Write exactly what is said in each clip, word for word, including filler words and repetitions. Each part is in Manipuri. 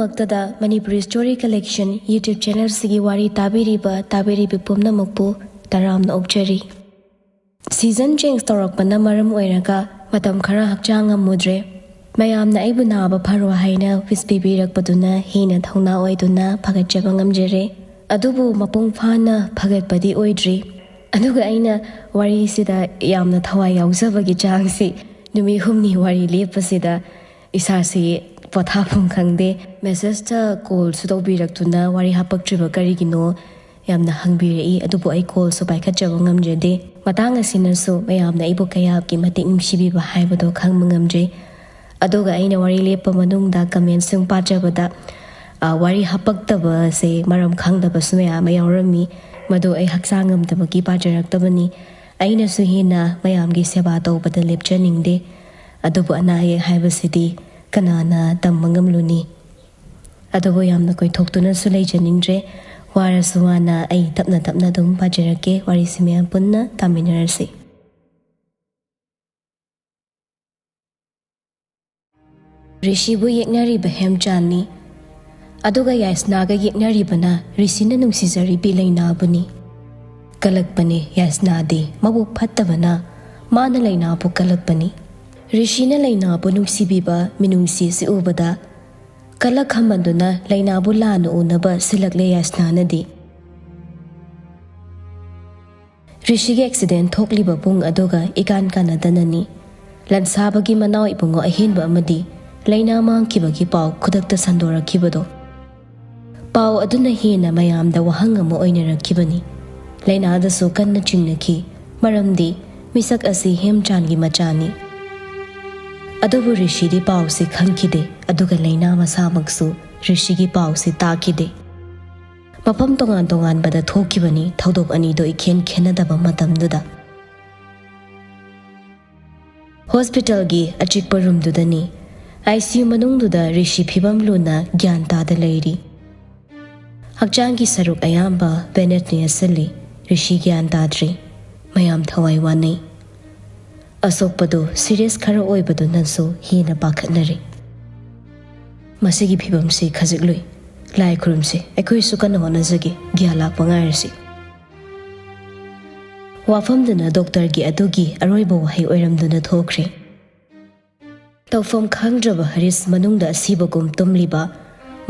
ꯃꯛꯇꯗ Manipuri Story Collection YouTube channel ꯑꯁꯤꯒꯤ ꯋꯥꯔꯤ ꯇꯥꯕꯤꯔꯤꯕ, ꯇꯥꯕꯤꯔꯤꯕ ꯄꯨꯝꯅꯃꯛꯄꯨ ꯇꯔꯥꯝꯅ ꯑꯣꯛꯆꯔꯤ꯫ Season change ꯇꯧꯔꯛꯄꯅ ꯃꯔꯝ ꯑꯣꯏꯔꯒ ꯃꯇꯝ ꯈꯔ ꯍꯛꯆꯥꯡ ꯉꯝꯃꯨꯗ꯭ꯔꯦ꯫ ꯃꯌꯥꯝꯅ ꯑꯩꯕꯨ ꯅꯥꯕ ꯐꯔꯣ ꯍꯥꯏꯅ wish ꯄꯤꯕꯤꯔꯛꯄꯗꯨꯅ ꯍꯦꯟꯅ ꯊꯧꯅꯥ ꯑꯣꯏꯗꯨꯅ ꯐꯒꯠꯆꯕ ꯉꯝꯖꯔꯦ꯫ ꯑꯗꯨꯕꯨ ꯃꯄꯨꯡ ꯐꯥꯅ ꯐꯒꯠꯄꯗꯤ ꯑꯣꯏꯗ꯭ꯔꯤ꯫ ꯑꯗꯨꯒ ꯑꯩꯅ ꯋꯥꯔꯤꯁꯤꯗ ꯌꯥꯝꯅ ꯊꯋꯥꯏ ꯌꯥꯎꯖꯕꯒꯤ ꯆꯥꯡꯁꯤ, ꯅꯨꯃꯤꯠ ꯍꯨꯝꯅꯤ ꯋꯥꯔꯤ ꯂꯦꯞꯄꯁꯤꯗ ꯏꯁꯥꯁꯤ ꯄꯣꯊꯥꯐꯝ ꯈꯪꯗꯦ꯫ Message ꯇ call ꯁꯨ ꯇꯧꯕꯤꯔꯛꯇꯨꯅ ꯋꯥꯔꯤ ꯍꯥꯄꯛꯇ꯭ꯔꯤꯕ ꯀꯔꯤꯒꯤꯅꯣ ꯌꯥꯝꯅ ꯍꯪꯕꯤꯔꯛꯏ, ꯑꯗꯨꯕꯨ ꯑꯩ call ꯁꯨ ꯄꯥꯏꯈꯠꯆꯕ ꯉꯝꯖꯗꯦ꯫ ꯃꯇꯥꯡ ꯑꯁꯤꯅꯁꯨ ꯃꯌꯥꯝꯅ ꯑꯩꯕꯨ ꯀꯌꯥꯒꯤ ꯃꯇꯤꯛ ꯅꯨꯡꯁꯤꯕꯤꯕ ꯍꯥꯏꯕꯗꯣ ꯈꯪꯕ ꯉꯝꯖꯩ꯫ ꯑꯗꯨꯒ ꯑꯩꯅ ꯋꯥꯔꯤ ꯂꯦꯞꯄ ꯃꯅꯨꯡꯗ comment ꯁꯤꯡ ꯄꯥꯖꯕꯗ, ꯑ, ꯋꯥꯔꯤ ꯍꯥꯄꯛꯇꯕꯁꯦ ꯃꯔꯝ ꯈꯪꯗꯕꯁꯨ ꯃꯌꯥꯝ ꯑꯃ ꯌꯥꯎꯔꯝꯃꯤ꯫ ꯃꯗꯨ ꯑꯩ ꯍꯛꯆꯥꯡ ꯉꯝꯗꯕꯒꯤ ꯄꯥꯖꯔꯛꯇꯕꯅꯤ꯫ ꯑꯩꯅꯁꯨ ꯍꯦꯟꯅ ꯃꯌꯥꯝꯒꯤ ꯁꯦꯕꯥ ꯇꯧꯕꯗ ꯂꯦꯞꯆꯅꯤꯡꯗꯦ꯫ ꯑꯗꯨꯕꯨ ꯑꯅꯥ ꯑꯌꯦꯛ ꯍꯥꯏꯕꯁꯤꯗꯤ ꯀꯅꯥꯅ ꯇꯝꯕ ꯉꯝꯂꯨꯅꯤ? ꯑꯗꯨꯕꯨ ꯌꯥꯝꯅ ꯀꯣꯏꯊꯣꯛꯇꯨꯅꯁꯨ ꯂꯩꯖꯅꯤꯡꯗ꯭ꯔꯦ꯫ ꯋꯥꯔꯁꯨ ꯋꯥꯅ ꯑꯩ ꯇꯞꯅ ꯇꯞꯅ ꯑꯗꯨꯝ ꯄꯥꯖꯔꯛꯀꯦ꯫ ꯋꯥꯔꯤꯁꯤ ꯃꯌꯥꯝ ꯄꯨꯟꯅ ꯇꯥꯃꯤꯟꯅꯔꯁꯤ꯫ ꯔꯤꯁꯤꯕꯨ ꯌꯦꯛꯅꯔꯤꯕ ꯍꯦꯝꯆꯥꯟꯅꯤ, ꯑꯗꯨꯒ ꯌꯥꯏꯁꯅꯥꯒ ꯌꯦꯛꯅꯔꯤꯕꯅ ꯔꯤꯁꯤꯅ ꯅꯨꯡꯁꯤꯖꯔꯤꯕꯤ ꯂꯩꯅꯥꯕꯨꯅꯤ꯫ ꯀꯂꯛꯄꯅꯤ ꯌꯥꯏꯁꯅꯥꯗꯤ, ꯃꯕꯨꯛ ꯐꯠꯇꯕꯅ ꯃꯥꯅ ꯂꯩꯅꯥꯕꯨ ꯀꯂꯛꯄꯅꯤ꯫ ꯔꯤꯁꯤꯅ ꯂꯩꯅꯥꯕꯨ ꯅꯨꯡꯁꯤꯕꯤꯕ ꯃꯤꯅꯨꯡꯁꯤ ꯑꯁꯤ ꯎꯕꯗ ꯀꯂꯛ ꯈꯝꯃꯟꯗꯨꯅ ꯂꯩꯅꯥꯕꯨ ꯂꯥꯟꯅ ꯎꯅꯕ ꯁꯤꯜꯂꯛꯂꯦ ꯌꯥꯏꯁꯅꯥꯅꯗꯤ꯫ ꯔꯤꯁꯤꯒꯤ accident ꯊꯣꯛꯂꯤꯕ ꯄꯨꯡ ꯑꯗꯨꯒ ꯏꯀꯥꯟ ꯀꯥꯟꯅꯗꯅꯅꯤ꯫ ꯂꯟꯁꯥꯕꯒꯤ ꯃꯅꯥꯎ ꯏꯕꯨꯡꯉꯣ ꯑꯍꯦꯟꯕ ꯑꯃꯗꯤ ꯂꯩꯅꯥ ꯃꯥꯡꯈꯤꯕꯒꯤ ꯄꯥꯎ ꯈꯨꯗꯛꯇ ꯁꯟꯗꯣꯔꯛꯈꯤꯕꯗꯣ꯫ ꯄꯥꯎ ꯑꯗꯨꯅ ꯍꯦꯟꯅ ꯃꯌꯥꯝꯗ ꯋꯥꯍꯪ ꯑꯃ ꯑꯣꯏꯅꯔꯛꯈꯤꯕꯅꯤ꯫ ꯂꯩꯅꯥꯗꯁꯨ ꯀꯟꯅ ꯆꯤꯡꯅꯈꯤ, ꯃꯔꯝꯗꯤ ꯃꯤꯁꯛ ꯑꯁꯤ ꯍꯦꯝꯆꯥꯟꯒꯤ ꯃꯆꯥꯅꯤ꯫ ꯑꯗꯨꯕꯨ ꯔꯤꯁꯤꯗꯤ ꯄꯥꯎꯁꯤ ꯈꯪꯈꯤꯗꯦ, ꯑꯗꯨꯒ ꯂꯩꯅꯥ ꯃꯁꯥꯃꯛꯁꯨ ꯔꯤꯁꯤꯒꯤ ꯄꯥꯎꯁꯤ ꯇꯥꯈꯤꯗꯦ꯫ ꯃꯐꯝ ꯇꯣꯉꯥꯟ ꯇꯣꯉꯥꯟꯕꯗ ꯊꯣꯛꯈꯤꯕꯅꯤ ꯊꯧꯗꯣꯛ ꯑꯅꯤꯗꯣ ꯏꯈꯦꯟ ꯈꯦꯟꯅꯗꯕ ꯃꯇꯝꯗꯨꯗ꯫ ꯍꯣꯁꯄꯤꯇꯥꯜꯒꯤ ꯑꯆꯤꯛꯄ ꯔꯨꯝꯗꯨꯗꯅꯤ꯫ ICU ꯃꯅꯨꯡꯗꯨꯗ ꯔꯤꯁꯤ ꯐꯤꯕꯝ ꯂꯨꯅ ꯒ꯭ꯌꯥꯟ ꯇꯥꯗ ꯂꯩꯔꯤ꯫ ꯍꯛꯆꯥꯡꯒꯤ ꯁꯔꯨꯛ ꯑꯌꯥꯝꯕ bandage ꯅ ꯌꯦꯠꯁꯤꯜꯂꯤ꯫ ꯔꯤꯁꯤ ꯒ꯭ꯌꯥꯟ ꯇꯥꯗ꯭ꯔꯤ꯫ ꯃꯌꯥꯝ ꯊꯋꯥꯏ ꯋꯥꯅꯩ꯫ ꯑꯁꯣꯛꯄꯗꯨ serious ꯈꯔ ꯑꯣꯏꯕꯗꯨꯅꯁꯨ ꯍꯦꯟꯅ ꯄꯥꯈꯠꯅꯔꯤ꯫ ꯃꯁꯤꯒꯤ ꯐꯤꯕꯝꯁꯤ ꯈꯖꯤꯛ ꯂꯨꯏ꯫ ꯂꯥꯏ ꯈꯨꯔꯨꯝꯁꯤ, ꯑꯩꯈꯣꯏꯁꯨ ꯀꯟꯅ ꯍꯣꯠꯅꯖꯒꯦ, ꯒ꯭ꯌꯥꯟ ꯂꯥꯛꯄ ꯉꯥꯏꯔꯁꯤ꯫ ꯋꯥꯐꯝꯗꯨꯅ ꯗꯣꯛꯇꯔꯒꯤ ꯑꯗꯨꯒꯤ ꯑꯔꯣꯏꯕ ꯋꯥꯍꯩ ꯑꯣꯏꯔꯝꯗꯨꯅ ꯊꯣꯛꯈ꯭ꯔꯦ꯫ ꯇꯧꯐꯝ ꯈꯪꯗ꯭ꯔꯕ ꯍꯔꯤꯁ ꯃꯅꯨꯡꯗ ꯑꯁꯤꯕꯒꯨꯝ ꯇꯨꯝꯂꯤꯕ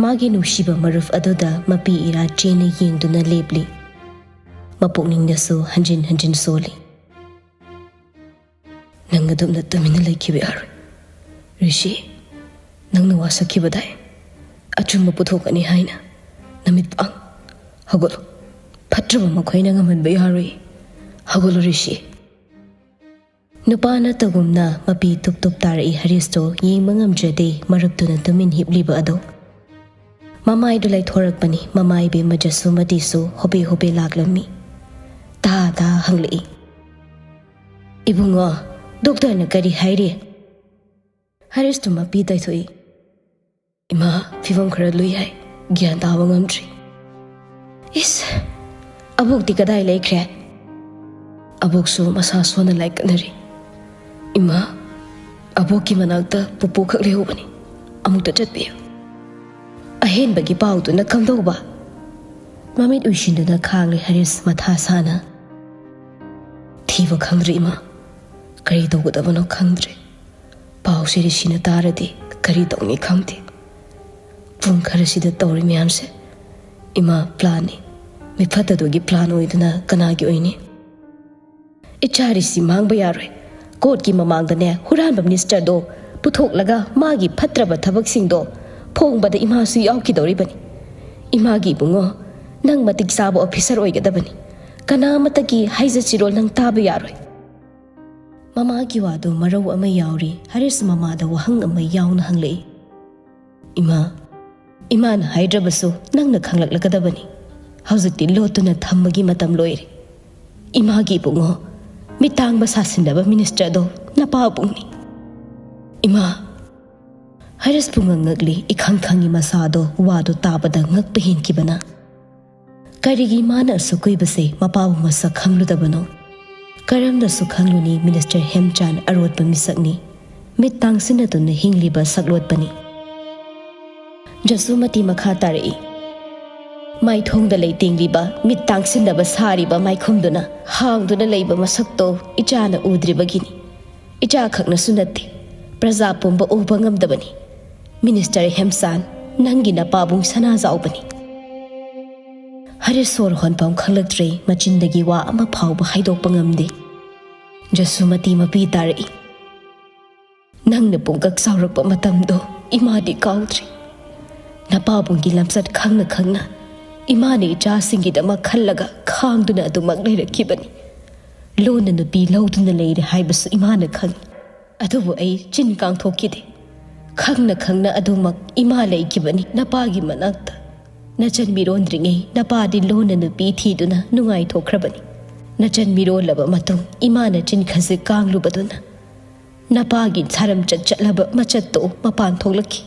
ꯃꯥꯒꯤ ꯅꯨꯡꯁꯤꯕ ꯃꯔꯨꯞ ꯑꯗꯨꯗ ꯃꯄꯤ ꯏꯔꯥ ꯆꯦꯅ ꯌꯦꯡꯗꯨꯅ ꯂꯦꯞꯂꯤ꯫ ꯃꯄꯨꯛꯅꯤꯡꯗꯁꯨ ꯍꯟꯖꯤꯟ ꯍꯟꯖꯤꯟ ꯁꯣꯜꯂꯤ꯫ "ꯅꯪ ꯑꯗꯨꯝꯅ ꯇꯨꯃꯤꯟꯅ ꯂꯩꯈꯤꯕ ꯌꯥꯔꯣꯏ꯫ ꯔꯤꯁꯤ, ꯅꯪꯅ ꯋꯥꯁꯛꯈꯤꯕꯗꯥꯏ? ꯑꯆꯨꯝꯕ ꯄꯨꯊꯣꯛꯀꯅꯤ ꯍꯥꯏꯅ꯫ ꯅꯃꯤꯠ ꯄꯥꯡ꯫ ꯍꯧꯒꯠꯂꯨ꯫ ꯐꯠꯇ꯭ꯔꯕ ꯃꯈꯣꯏꯅ ꯉꯝꯍꯟꯕ ꯌꯥꯔꯣꯏ꯫ ꯍꯧꯒꯠꯂꯨ, ꯔꯤꯁꯤ꯫" ꯅꯨꯄꯥ ꯅꯠꯇꯒꯨꯝꯅ ꯃꯄꯤ ꯇꯨꯞ ꯇꯨꯞ ꯇꯥꯔꯛꯏ ꯍꯔꯤꯁꯇꯣ ꯌꯦꯡꯕ ꯉꯝꯖꯗꯦ ꯃꯔꯨꯞꯇꯨꯅ ꯇꯨꯃꯤꯟ ꯍꯤꯞꯂꯤꯕ ꯑꯗꯣ꯫ ꯃꯃꯥꯏꯗꯨ ꯂꯩꯊꯣꯔꯛꯄꯅꯤ, ꯃꯃꯥ ꯏꯕꯦꯝꯃ ꯖꯁꯨꯃꯇꯤꯁꯨ ꯍꯣꯕꯦ ꯍꯣꯕꯦ ꯂꯥꯛꯂꯝꯃꯤ꯫ ꯇꯥ ꯇꯥ ꯍꯪꯂꯛꯏ꯫ "ꯏꯕꯨꯡꯉꯣ, ꯗꯣꯛꯇꯔꯅ ꯀꯔꯤ ꯍꯥꯏꯔꯤ?" ꯍꯔꯤꯁꯇꯨ ꯃꯄꯤ ꯇꯩꯊꯣꯛꯏ꯫ "ꯏꯃꯥ, ꯐꯤꯕꯝ ꯈꯔ ꯂꯨꯏ ꯍꯥꯏ, ꯒ꯭ꯌꯥꯟ ꯇꯥꯕ ꯉꯝꯗ꯭ꯔꯤ꯫" "ꯏꯁ, ꯑꯕꯣꯛꯇꯤ ꯀꯗꯥꯏ ꯂꯩꯈ꯭ꯔꯦ?" "ꯑꯕꯣꯛꯁꯨ ꯃꯁꯥ ꯁꯣꯟꯅ ꯂꯥꯏꯀꯠꯅꯔꯤ꯫ ꯏꯃꯥ, ꯑꯕꯣꯛꯀꯤ ꯃꯅꯥꯛꯇ ꯄꯨꯄꯨ ꯈꯛ ꯂꯩꯍꯧꯕꯅꯤ, ꯑꯃꯨꯛꯇ ꯆꯠꯄꯤꯌꯨ꯫" "ꯑꯍꯦꯟꯕꯒꯤ ꯄꯥꯎꯗꯨꯅ ꯀꯝꯗꯧꯕ?" ꯃꯃꯤꯠ ꯎꯏꯁꯤꯟꯗꯨꯅ ꯈꯥꯡꯂꯦ ꯍꯔꯤꯁ ꯃꯊꯥ ꯁꯥꯅ꯫ "ꯊꯤꯕ ꯈꯪꯗ꯭ꯔꯦ ꯏꯃꯥ, ꯀꯔꯤ ꯇꯧꯒꯗꯕꯅꯣ ꯈꯪꯗ꯭ꯔꯦ꯫ ꯄꯥꯎꯁꯦ ꯔꯤꯁꯤꯅ ꯇꯥꯔꯗꯤ ꯀꯔꯤ ꯇꯧꯅꯤ ꯈꯪꯗꯦ꯫ ꯄꯨꯡ ꯈꯔꯁꯤꯗ ꯇꯧꯔꯤ ꯃꯌꯥꯝꯁꯦ ꯏꯃꯥ ꯄ꯭ꯂꯥꯟꯅꯤ꯫ ꯃꯤꯐꯠꯇꯗꯨꯒꯤ ꯄ꯭ꯂꯥꯟ ꯑꯣꯏꯗꯅ ꯀꯅꯥꯒꯤ ꯑꯣꯏꯅꯤ?" "ꯏꯆꯥ ꯔꯤꯁꯤ ꯃꯥꯡꯕ ꯌꯥꯔꯣꯏ꯫ ꯀꯣꯔꯠꯀꯤ ꯃꯃꯥꯡꯗꯅꯦ ꯍꯨꯔꯥꯟꯕ ꯃꯤꯅꯤꯁꯇꯔꯗꯣ ꯄꯨꯊꯣꯛꯂꯒ ꯃꯥꯒꯤ ꯐꯠꯇ꯭ꯔꯕ ꯊꯕꯛꯁꯤꯡꯗꯣ ꯐꯣꯡꯕꯗ ꯏꯃꯥꯁꯨ ꯌꯥꯎꯈꯤꯗꯧꯔꯤꯕꯅꯤ꯫ ꯏꯃꯥꯒꯤ ꯏꯕꯨꯡꯉꯣ, ꯅꯪ ꯃꯇꯤꯛ ꯆꯥꯕ ꯑꯣꯐꯤꯁꯔ ꯑꯣꯏꯒꯗꯕꯅꯤ꯫ ꯀꯅꯥꯃꯠꯇꯒꯤ ꯍꯥꯏꯖ ꯆꯤꯔꯣꯜ ꯅꯪ ꯇꯥꯕ ꯌꯥꯔꯣꯏ꯫" ꯃꯃꯥꯒꯤ ꯋꯥꯗꯨ ꯃꯔꯧ ꯑꯃ ꯌꯥꯎꯔꯤ꯫ ꯍꯔꯤꯁ ꯃꯃꯥꯗ ꯋꯥꯍꯪ ꯑꯃ ꯌꯥꯎꯅ ꯍꯪꯂꯛꯏ꯫ "ꯏꯃꯥ, ꯏꯃꯥꯅ ꯍꯥꯏꯗ꯭ꯔꯕꯁꯨ ꯅꯪꯅ ꯈꯪꯂꯛꯂꯒꯗꯕꯅꯤ꯫ ꯍꯧꯖꯤꯛꯇꯤ ꯂꯣꯠꯇꯨꯅ ꯊꯝꯕꯒꯤ ꯃꯇꯝ ꯂꯣꯏꯔꯦ꯫ ꯏꯃꯥꯒꯤ ꯏꯕꯨꯡꯉꯣ, ꯃꯤꯇꯥꯡꯕ ꯁꯥꯁꯤꯟꯅꯕ ꯃꯤꯅꯤꯁꯇꯔꯗꯣ ꯅꯄꯥꯕꯨꯡꯅꯤ꯫" "ꯏꯃꯥ!" ꯍꯔꯤꯁꯄꯨ ꯉꯛꯉꯛꯂꯤ꯫ ꯏꯈꯪ ꯈꯪꯉꯤ ꯃꯁꯥꯗꯣ ꯋꯥꯗꯨ ꯇꯥꯕꯗ ꯉꯛꯄ ꯍꯦꯟꯈꯤꯕꯅ꯫ ꯀꯔꯤꯒꯤ ꯃꯥꯅ ꯑꯁꯨꯛ ꯀꯨꯏꯕꯁꯦ ꯃꯄꯥꯕꯨ ꯃꯁꯛ ꯈꯪꯂꯨꯗꯕꯅꯣ? ꯀꯔꯝꯅꯁꯨ ꯈꯪꯂꯨꯅꯤ ꯃꯤꯅꯤꯁꯇꯔ ꯍꯦꯝꯆꯥꯟ ꯑꯔꯣꯠꯄ ꯃꯤꯁꯛꯅꯤ, ꯃꯤꯠ ꯇꯥꯡꯁꯤꯟꯅꯗꯨꯅ ꯍꯤꯡꯂꯤꯕ ꯁꯛꯂꯣꯠꯄꯅꯤ꯫ ꯖꯁꯨꯃꯇꯤ ꯃꯈꯥ ꯇꯥꯔꯛꯏ꯫ ꯃꯥꯏꯊꯣꯡꯗ ꯂꯩꯇꯦꯡꯂꯤꯕ, ꯃꯤꯠ ꯇꯥꯡꯁꯤꯟꯅꯕ ꯁꯥꯔꯤꯕ ꯃꯥꯏꯈꯨꯝꯗꯨꯅ ꯍꯥꯡꯗꯨꯅ ꯂꯩꯕ ꯃꯁꯛꯇꯣ ꯏꯆꯥꯅ ꯎꯗ꯭ꯔꯤꯕꯒꯤꯅꯤ꯫ ꯏꯆꯥ ꯈꯛꯅꯁꯨ ꯅꯠꯇꯦ, ꯄ꯭ꯔꯖꯥ ꯄꯨꯝꯕ ꯎꯕ ꯉꯝꯗꯕꯅꯤ꯫ ꯃꯤꯅꯤꯁꯇꯔ ꯍꯦꯝꯆꯥꯟ, ꯅꯪꯒꯤ ꯅꯄꯥꯕꯨꯡ ꯁꯅꯥꯖꯥꯎꯕꯅꯤ꯫ ꯍꯔꯤꯁ ꯁꯣꯔ ꯍꯣꯟꯐꯝ ꯈꯪꯂꯛꯇ꯭ꯔꯦ, ꯃꯆꯤꯟꯗꯒꯤ ꯋꯥ ꯑꯃ ꯐꯥꯎꯕ ꯍꯥꯏꯗꯣꯛꯄ ꯉꯝꯗꯦ꯫ ꯖꯁꯨꯃꯇꯤ ꯃꯄꯤ ꯇꯥꯔꯛꯏ꯫ ꯅꯪꯅ ꯄꯨꯡꯀꯛ ꯆꯥꯎꯔꯛꯄ ꯃꯇꯝꯗꯣ ꯏꯃꯥꯗꯤ ꯀꯥꯎꯗ꯭ꯔꯤ꯫ ꯅꯄꯥꯕꯨꯡꯒꯤ ꯂꯝꯆꯠ ꯈꯪꯅ ꯈꯪꯅ ꯏꯃꯥꯅ ꯏꯆꯥꯁꯤꯡꯒꯤꯗꯃꯛ ꯈꯜꯂꯒ ꯈꯥꯡꯗꯨꯅ ꯑꯗꯨꯃꯛ ꯂꯩꯔꯛꯈꯤꯕꯅꯤ꯫ ꯂꯣꯟꯅ ꯅꯨꯄꯤ ꯂꯧꯗꯨꯅ ꯂꯩꯔꯦ ꯍꯥꯏꯕꯁꯨ ꯏꯃꯥꯅ ꯈꯪꯏ꯫ ꯑꯗꯨꯕꯨ ꯑꯩ ꯆꯤꯟ ꯀꯥꯡꯊꯣꯛꯈꯤꯗꯦ꯫ ꯈꯪꯅ ꯈꯪꯅ ꯑꯗꯨꯃꯛ ꯏꯃꯥ ꯂꯩꯈꯤꯕꯅꯤ ꯅꯄꯥꯒꯤ ꯃꯅꯥꯛꯇ꯫ ꯅꯆꯟ ꯃꯤꯔꯣꯟꯗ꯭ꯔꯤꯉꯩ ꯅꯄꯥꯗꯤ ꯂꯣꯟꯅ ꯅꯨꯄꯤ ꯊꯤꯗꯨꯅ ꯅꯨꯡꯉꯥꯏꯊꯣꯛꯈ꯭ꯔꯕꯅꯤ꯫ ꯅꯆꯟ ꯃꯤꯔꯣꯜꯂꯕ ꯃꯇꯨꯡ ꯏꯃꯥꯅ ꯆꯤꯟ ꯈꯖꯤꯛ ꯀꯥꯡꯂꯨꯕꯗꯨꯅ ꯅꯄꯥꯒꯤ ꯁꯥꯔꯝꯆꯠ ꯆꯠꯂꯕ ꯃꯆꯠꯇꯣ ꯃꯄꯥꯟ ꯊꯣꯛꯂꯛꯈꯤ꯫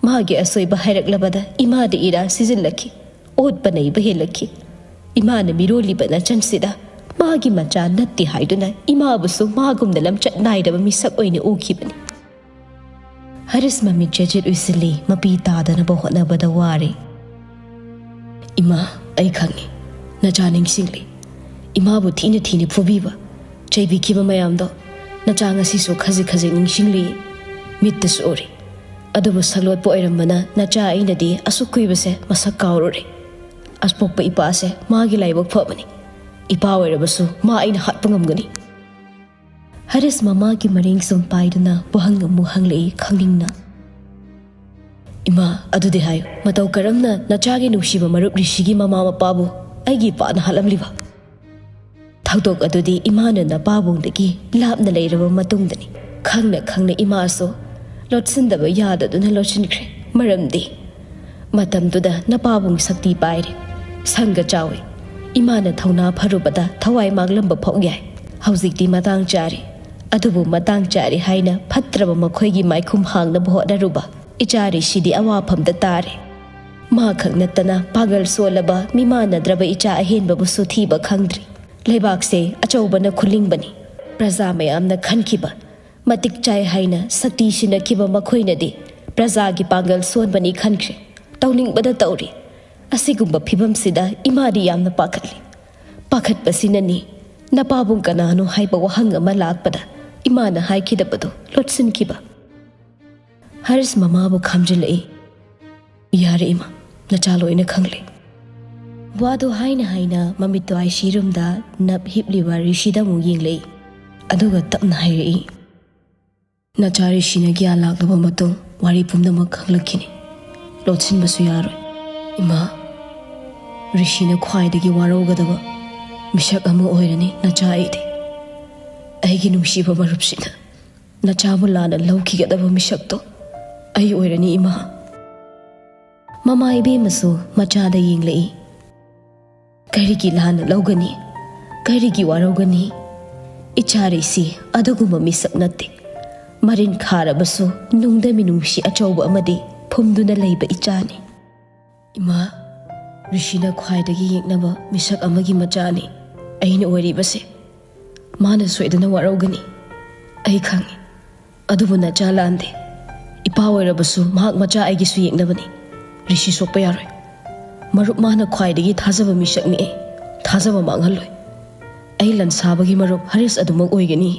ꯃꯥꯒꯤ ꯑꯁꯣꯏꯕ ꯍꯥꯏꯔꯛꯂꯕꯗ ꯏꯃꯥꯗ ꯏꯔꯥ ꯁꯤꯖꯤꯜꯂꯛꯈꯤ꯫ ꯑꯣꯠꯄ ꯅꯩꯕ ꯍꯦꯜꯂꯛꯈꯤ꯫ ꯏꯃꯥꯅ ꯃꯤꯔꯣꯜꯂꯤꯕ ꯅꯆꯟꯁꯤꯗ ꯃꯥꯒꯤ ꯃꯆꯥ ꯅꯠꯇꯦ ꯍꯥꯏꯗꯨꯅ ꯏꯃꯥꯕꯨꯁꯨ ꯃꯥꯒꯨꯝꯅ ꯂꯝꯆꯠ ꯅꯥꯏꯗꯕ ꯃꯤꯁꯛ ꯑꯣꯏꯅ ꯎꯈꯤꯕꯅꯤ꯫ ꯍꯔꯤꯁ ꯃꯃꯤꯠ ꯆꯦꯖꯦꯠ ꯎꯏꯁꯤꯜꯂꯤ, ꯃꯄꯤ ꯇꯥꯗꯅꯕ ꯍꯣꯠꯅꯕꯗ ꯋꯥꯔꯦ꯫ ꯏꯃꯥ, ꯑꯩ ꯈꯪꯉꯤ꯫ ꯅꯆꯥ ꯅꯤꯡꯁꯤꯡꯂꯤ꯫ ꯏꯃꯥꯕꯨ ꯊꯤꯅ ꯊꯤꯅ ꯐꯨꯕꯤꯕ, ꯆꯩꯕꯤꯈꯤꯕ ꯃꯌꯥꯝꯗꯣ ꯅꯆꯥ ꯉꯁꯤꯁꯨ ꯈꯖꯤꯛ ꯈꯖꯤꯛ ꯅꯤꯡꯁꯤꯡꯂꯤ꯫ ꯃꯤꯠꯇꯁꯨ ꯎꯔꯤ꯫ ꯑꯗꯨꯕꯨ ꯁꯛꯂꯣꯠꯄ ꯑꯣꯏꯔꯝꯕꯅ ꯅꯆꯥ ꯑꯩꯅꯗꯤ ꯑꯁꯨꯛ ꯀꯨꯏꯕꯁꯦ ꯃꯁꯛ ꯀꯥꯎꯔꯨꯔꯦ꯫ ꯑꯁꯄꯣꯛꯄ ꯏꯄꯥꯁꯦ ꯃꯥꯒꯤ ꯂꯥꯏꯕꯛ ꯐꯕꯅꯤ꯫ ꯏꯄꯥ ꯑꯣꯏꯔꯕꯁꯨ ꯃꯥ ꯑꯩꯅ ꯍꯥꯠꯄ ꯉꯝꯒꯅꯤ꯫ ꯍꯔꯤꯁ ꯃꯃꯥꯒꯤ ꯃꯔꯤꯡ ꯁꯨꯝ ꯄꯥꯏꯗꯨꯅ ꯋꯥꯍꯪ ꯑꯃꯨꯛ ꯍꯪꯂꯛꯏ ꯈꯪꯅꯤꯡꯅ꯫ ꯏꯃꯥ, ꯑꯗꯨꯗꯤ ꯍꯥꯏꯌꯨ, ꯃꯇꯧ ꯀꯔꯝꯅ ꯅꯆꯥꯒꯤ ꯅꯨꯡꯁꯤꯕ ꯃꯔꯨꯞ ꯔꯤꯁꯤꯒꯤ ꯃꯃꯥ ꯃꯄꯥꯕꯨ ꯑꯩꯒꯤ ꯏꯄꯥꯅ ꯍꯥꯠꯂꯝꯂꯤꯕ? ꯊꯧꯗꯣꯛ ꯑꯗꯨꯗꯤ ꯏꯃꯥꯅ ꯅꯄꯥꯕꯨꯡꯗꯒꯤ ꯂꯥꯞꯅ ꯂꯩꯔꯕ ꯃꯇꯨꯡꯗꯅꯤ꯫ ꯈꯪꯅ ꯈꯪꯅ ꯏꯃꯥꯁꯨ ꯂꯣꯠꯁꯤꯟꯗꯕ ꯌꯥꯗꯗꯨꯅ ꯂꯣꯠꯁꯤꯟꯈ꯭ꯔꯦ꯫ ꯃꯔꯝꯗꯤ ꯃꯇꯝꯗꯨꯗ ꯅꯄꯥꯕꯨꯡ ꯁꯛꯇꯤ ꯄꯥꯏꯔꯦ, ꯁꯪꯒ ꯆꯥꯎꯏ꯫ ꯏꯃꯥꯅ ꯊꯧꯅꯥ ꯐꯔꯨꯕꯗ ꯊꯋꯥꯏ ꯃꯥꯡꯂꯝꯕ ꯐꯥꯎ ꯌꯥꯏ꯫ ꯍꯧꯖꯤꯛꯇꯤ ꯃꯇꯥꯡ ꯆꯥꯔꯦ꯫ ꯑꯗꯨꯕꯨ ꯃꯇꯥꯡ ꯆꯥꯔꯦ ꯍꯥꯏꯅ ꯐꯠꯇ꯭ꯔꯕ ꯃꯈꯣꯏꯒꯤ ꯃꯥꯏꯈꯨꯝ ꯍꯥꯡꯅꯕ ꯍꯣꯠꯅꯔꯨꯕ ꯏꯆꯥ ꯔꯤꯁꯤꯗꯤ ꯑꯋꯥꯐꯝꯗ ꯇꯥꯔꯦ꯫ ꯃꯥ ꯈꯛ ꯅꯠꯇꯅ ꯄꯥꯒꯜ ꯁꯣꯜꯂꯕ ꯃꯤꯃꯥꯟꯅꯗ꯭ꯔꯕ ꯏꯆꯥ ꯑꯍꯦꯟꯕꯕꯨꯁꯨ ꯊꯤꯕ ꯈꯪꯗ꯭ꯔꯤ꯫ ꯂꯩꯕꯥꯛꯁꯦ ꯑꯆꯧꯕꯅ ꯈꯨꯂꯤꯡꯕꯅꯤ꯫ ꯄ꯭ꯔꯖꯥ ꯃꯌꯥꯝꯅ ꯈꯟꯈꯤꯕ ꯃꯇꯤꯛ ꯆꯥꯏ ꯍꯥꯏꯅ ꯁꯛꯇꯤ ꯁꯤꯟꯅꯈꯤꯕ ꯃꯈꯣꯏꯅꯗꯤ ꯄ꯭ꯔꯖꯥꯒꯤ ꯄꯥꯡꯒꯜ ꯁꯣꯟꯕꯅꯤ ꯈꯟꯈ꯭ꯔꯦ꯫ ꯇꯧꯅꯤꯡꯕꯗ ꯇꯧꯔꯤ꯫ ꯑꯁꯤꯒꯨꯝꯕ ꯐꯤꯕꯝꯁꯤꯗ ꯏꯃꯥꯗꯤ ꯌꯥꯝꯅ ꯄꯥꯈꯠꯂꯤ꯫ ꯄꯥꯈꯠꯄꯁꯤꯅꯅꯤ ꯅꯄꯥꯕꯨꯡ ꯀꯅꯥꯅꯣ ꯍꯥꯏꯕ ꯋꯥꯍꯪ ꯑꯃ ꯂꯥꯛꯄꯗ ꯏꯃꯥꯅ ꯍꯥꯏꯈꯤꯗꯕꯗꯨ ꯂꯣꯠꯁꯤꯟꯈꯤꯕ꯫ ꯍꯔꯤꯁ ꯃꯃꯥꯕꯨ ꯈꯥꯝꯖꯤꯜꯂꯛꯏ꯫ "ꯌꯥꯔꯦ ꯏꯃꯥ, ꯅꯆꯥ ꯂꯣꯏꯅ ꯈꯪꯂꯦ꯫" ꯋꯥꯗꯨ ꯍꯥꯏꯅ ꯍꯥꯏꯅ ꯃꯃꯤꯠꯇꯨ ꯑꯥꯏ ꯁꯤ ꯔꯨꯝꯗ ꯅꯞ ꯍꯤꯞꯂꯤꯕ ꯔꯤꯁꯤꯗ ꯑꯃꯨꯛ ꯌꯦꯡꯂꯛꯏ꯫ ꯑꯗꯨꯒ ꯇꯞꯅ ꯍꯥꯏꯔꯛꯏ, "ꯅꯆꯥ ꯔꯤꯁꯤꯅ ꯒ꯭ꯌꯥꯟ ꯂꯥꯛꯂꯕ ꯃꯇꯨꯡ ꯋꯥꯔꯤ ꯄꯨꯝꯅꯃꯛ ꯈꯪꯂꯛꯈꯤꯅꯤ꯫ ꯂꯣꯠꯁꯤꯟꯕꯁꯨ ꯌꯥꯔꯣꯏ꯫ ꯏꯃꯥ, ꯔꯤꯁꯤꯅ ꯈ꯭ꯋꯥꯏꯗꯒꯤ ꯋꯥꯔꯧꯒꯗꯕ ꯃꯤꯁꯛ ꯑꯃ ꯑꯣꯏꯔꯅꯤ ꯅꯆꯥ ꯑꯩꯗꯤ꯫ ꯑꯩꯒꯤ ꯅꯨꯡꯁꯤꯕ ꯃꯔꯨꯞꯁꯤꯅ ꯅꯆꯥꯕꯨ ꯂꯥꯟꯅ ꯂꯧꯈꯤꯒꯗꯕ ꯃꯤꯁꯛꯇꯣ ꯑꯩ ꯑꯣꯏꯔꯅꯤ ꯏꯃꯥ꯫" ꯃꯃꯥ ꯏꯕꯦꯝꯃꯁꯨ ꯃꯆꯥꯗ ꯌꯦꯡꯂꯛꯏ꯫ "ꯀꯔꯤꯒꯤ ꯂꯥꯟꯅ ꯂꯧꯒꯅꯤ? ꯀꯔꯤꯒꯤ ꯋꯥꯔꯧꯒꯅꯤ? ꯏꯆꯥ ꯔꯤꯁꯤ ꯑꯗꯨꯒꯨꯝꯕ ꯃꯤꯁꯛ ꯅꯠꯇꯦ꯫ ꯃꯔꯤꯟ ꯈꯥꯔꯕꯁꯨ ꯅꯨꯡꯗ ꯃꯤꯅꯨꯡꯁꯤ ꯑꯆꯧꯕ ꯑꯃꯗꯤ ꯐꯨꯝꯗꯨꯅ ꯂꯩꯕ ꯏꯆꯥꯅꯤ꯫" "ꯏꯃꯥ, ꯔꯤꯁꯤꯅ ꯈ꯭ꯋꯥꯏꯗꯒꯤ ꯌꯦꯛꯅꯕ ꯃꯤꯁꯛ ꯑꯃꯒꯤ ꯃꯆꯥꯅꯤ ꯑꯩꯅ ꯑꯣꯏꯔꯤꯕꯁꯦ꯫ ꯃꯥꯅ ꯁꯣꯏꯗꯅ ꯋꯥꯔꯧꯒꯅꯤ꯫ ꯑꯩ ꯈꯪꯉꯤ꯫ ꯑꯗꯨꯕꯨ ꯅꯆꯥ ꯂꯥꯟꯗꯦ꯫ ꯏꯄꯥ ꯑꯣꯏꯔꯕꯁꯨ ꯃꯍꯥꯛ ꯃꯆꯥ ꯑꯩꯒꯤꯁꯨ ꯌꯦꯛꯅꯕꯅꯤ꯫ ꯔꯤꯁꯤ ꯁꯣꯛꯄ ꯌꯥꯔꯣꯏ꯫ ꯃꯔꯨꯞ ꯃꯥꯅ ꯈ꯭ꯋꯥꯏꯗꯒꯤ ꯊꯥꯖꯕ ꯃꯤꯁꯛꯅꯤ ꯑꯩ꯫ ꯊꯥꯖꯕ ꯃꯥꯡꯍꯜꯂꯣꯏ꯫ ꯑꯩ ꯂꯟꯁꯥꯕꯒꯤ ꯃꯔꯨꯞ ꯍꯔꯤꯁ ꯑꯗꯨꯃꯛ ꯑꯣꯏꯒꯅꯤ꯫"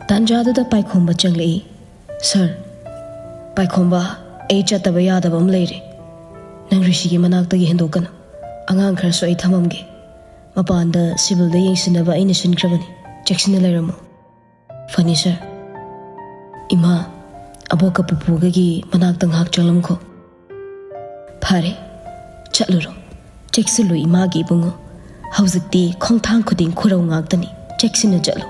ꯇꯥꯟꯖꯥꯗꯨꯗ ꯄꯥꯏꯈꯣꯝꯕ ꯆꯪꯂꯛꯏ꯫ "ꯁꯥꯔ, ꯄꯥꯏꯈꯣꯝꯕ, ꯑꯩ ꯆꯠꯇꯕ ꯌꯥꯗꯕ ꯑꯃ ꯂꯩꯔꯦ꯫ ꯅꯪ ꯔꯤꯁꯤꯒꯤ ꯃꯅꯥꯛꯇꯒꯤ ꯍꯦꯟꯗꯣꯛꯀꯅꯨ꯫ ꯑꯉꯥꯡ ꯈꯔꯁꯨ ꯑꯩ ꯊꯝꯃꯝꯒꯦ꯫ ꯃꯄꯥꯟꯗ ꯁꯤꯚꯤꯜꯗ ꯌꯦꯡꯁꯤꯟꯅꯕ ꯑꯩꯅ ꯁꯤꯟꯈ꯭ꯔꯕꯅꯤ꯫ ꯆꯦꯛꯁꯤꯟꯅ ꯂꯩꯔꯝꯃꯨ꯫" "ꯐꯅꯤ ꯁꯥꯔ꯫" "ꯏꯃꯥ, ꯑꯕꯣꯛꯀ ꯄꯨꯄꯨꯒꯒꯤ ꯃꯅꯥꯛꯇ ꯉꯥꯏꯍꯥꯛ ꯆꯪꯂꯝꯈꯣ꯫" "ꯐꯔꯦ, ꯆꯠꯂꯨꯔꯣ꯫ ꯆꯦꯛꯁꯤꯜꯂꯨ ꯏꯃꯥꯒꯤ ꯏꯕꯨꯡꯉꯣ꯫ ꯍꯧꯖꯤꯛꯇꯤ ꯈꯣꯡꯊꯥꯡ ꯈꯨꯗꯤꯡ ꯈꯨꯔꯧ ꯉꯥꯛꯇꯅꯤ꯫ ꯆꯦꯛꯁꯤꯟꯅ ꯆꯠꯂꯨ꯫"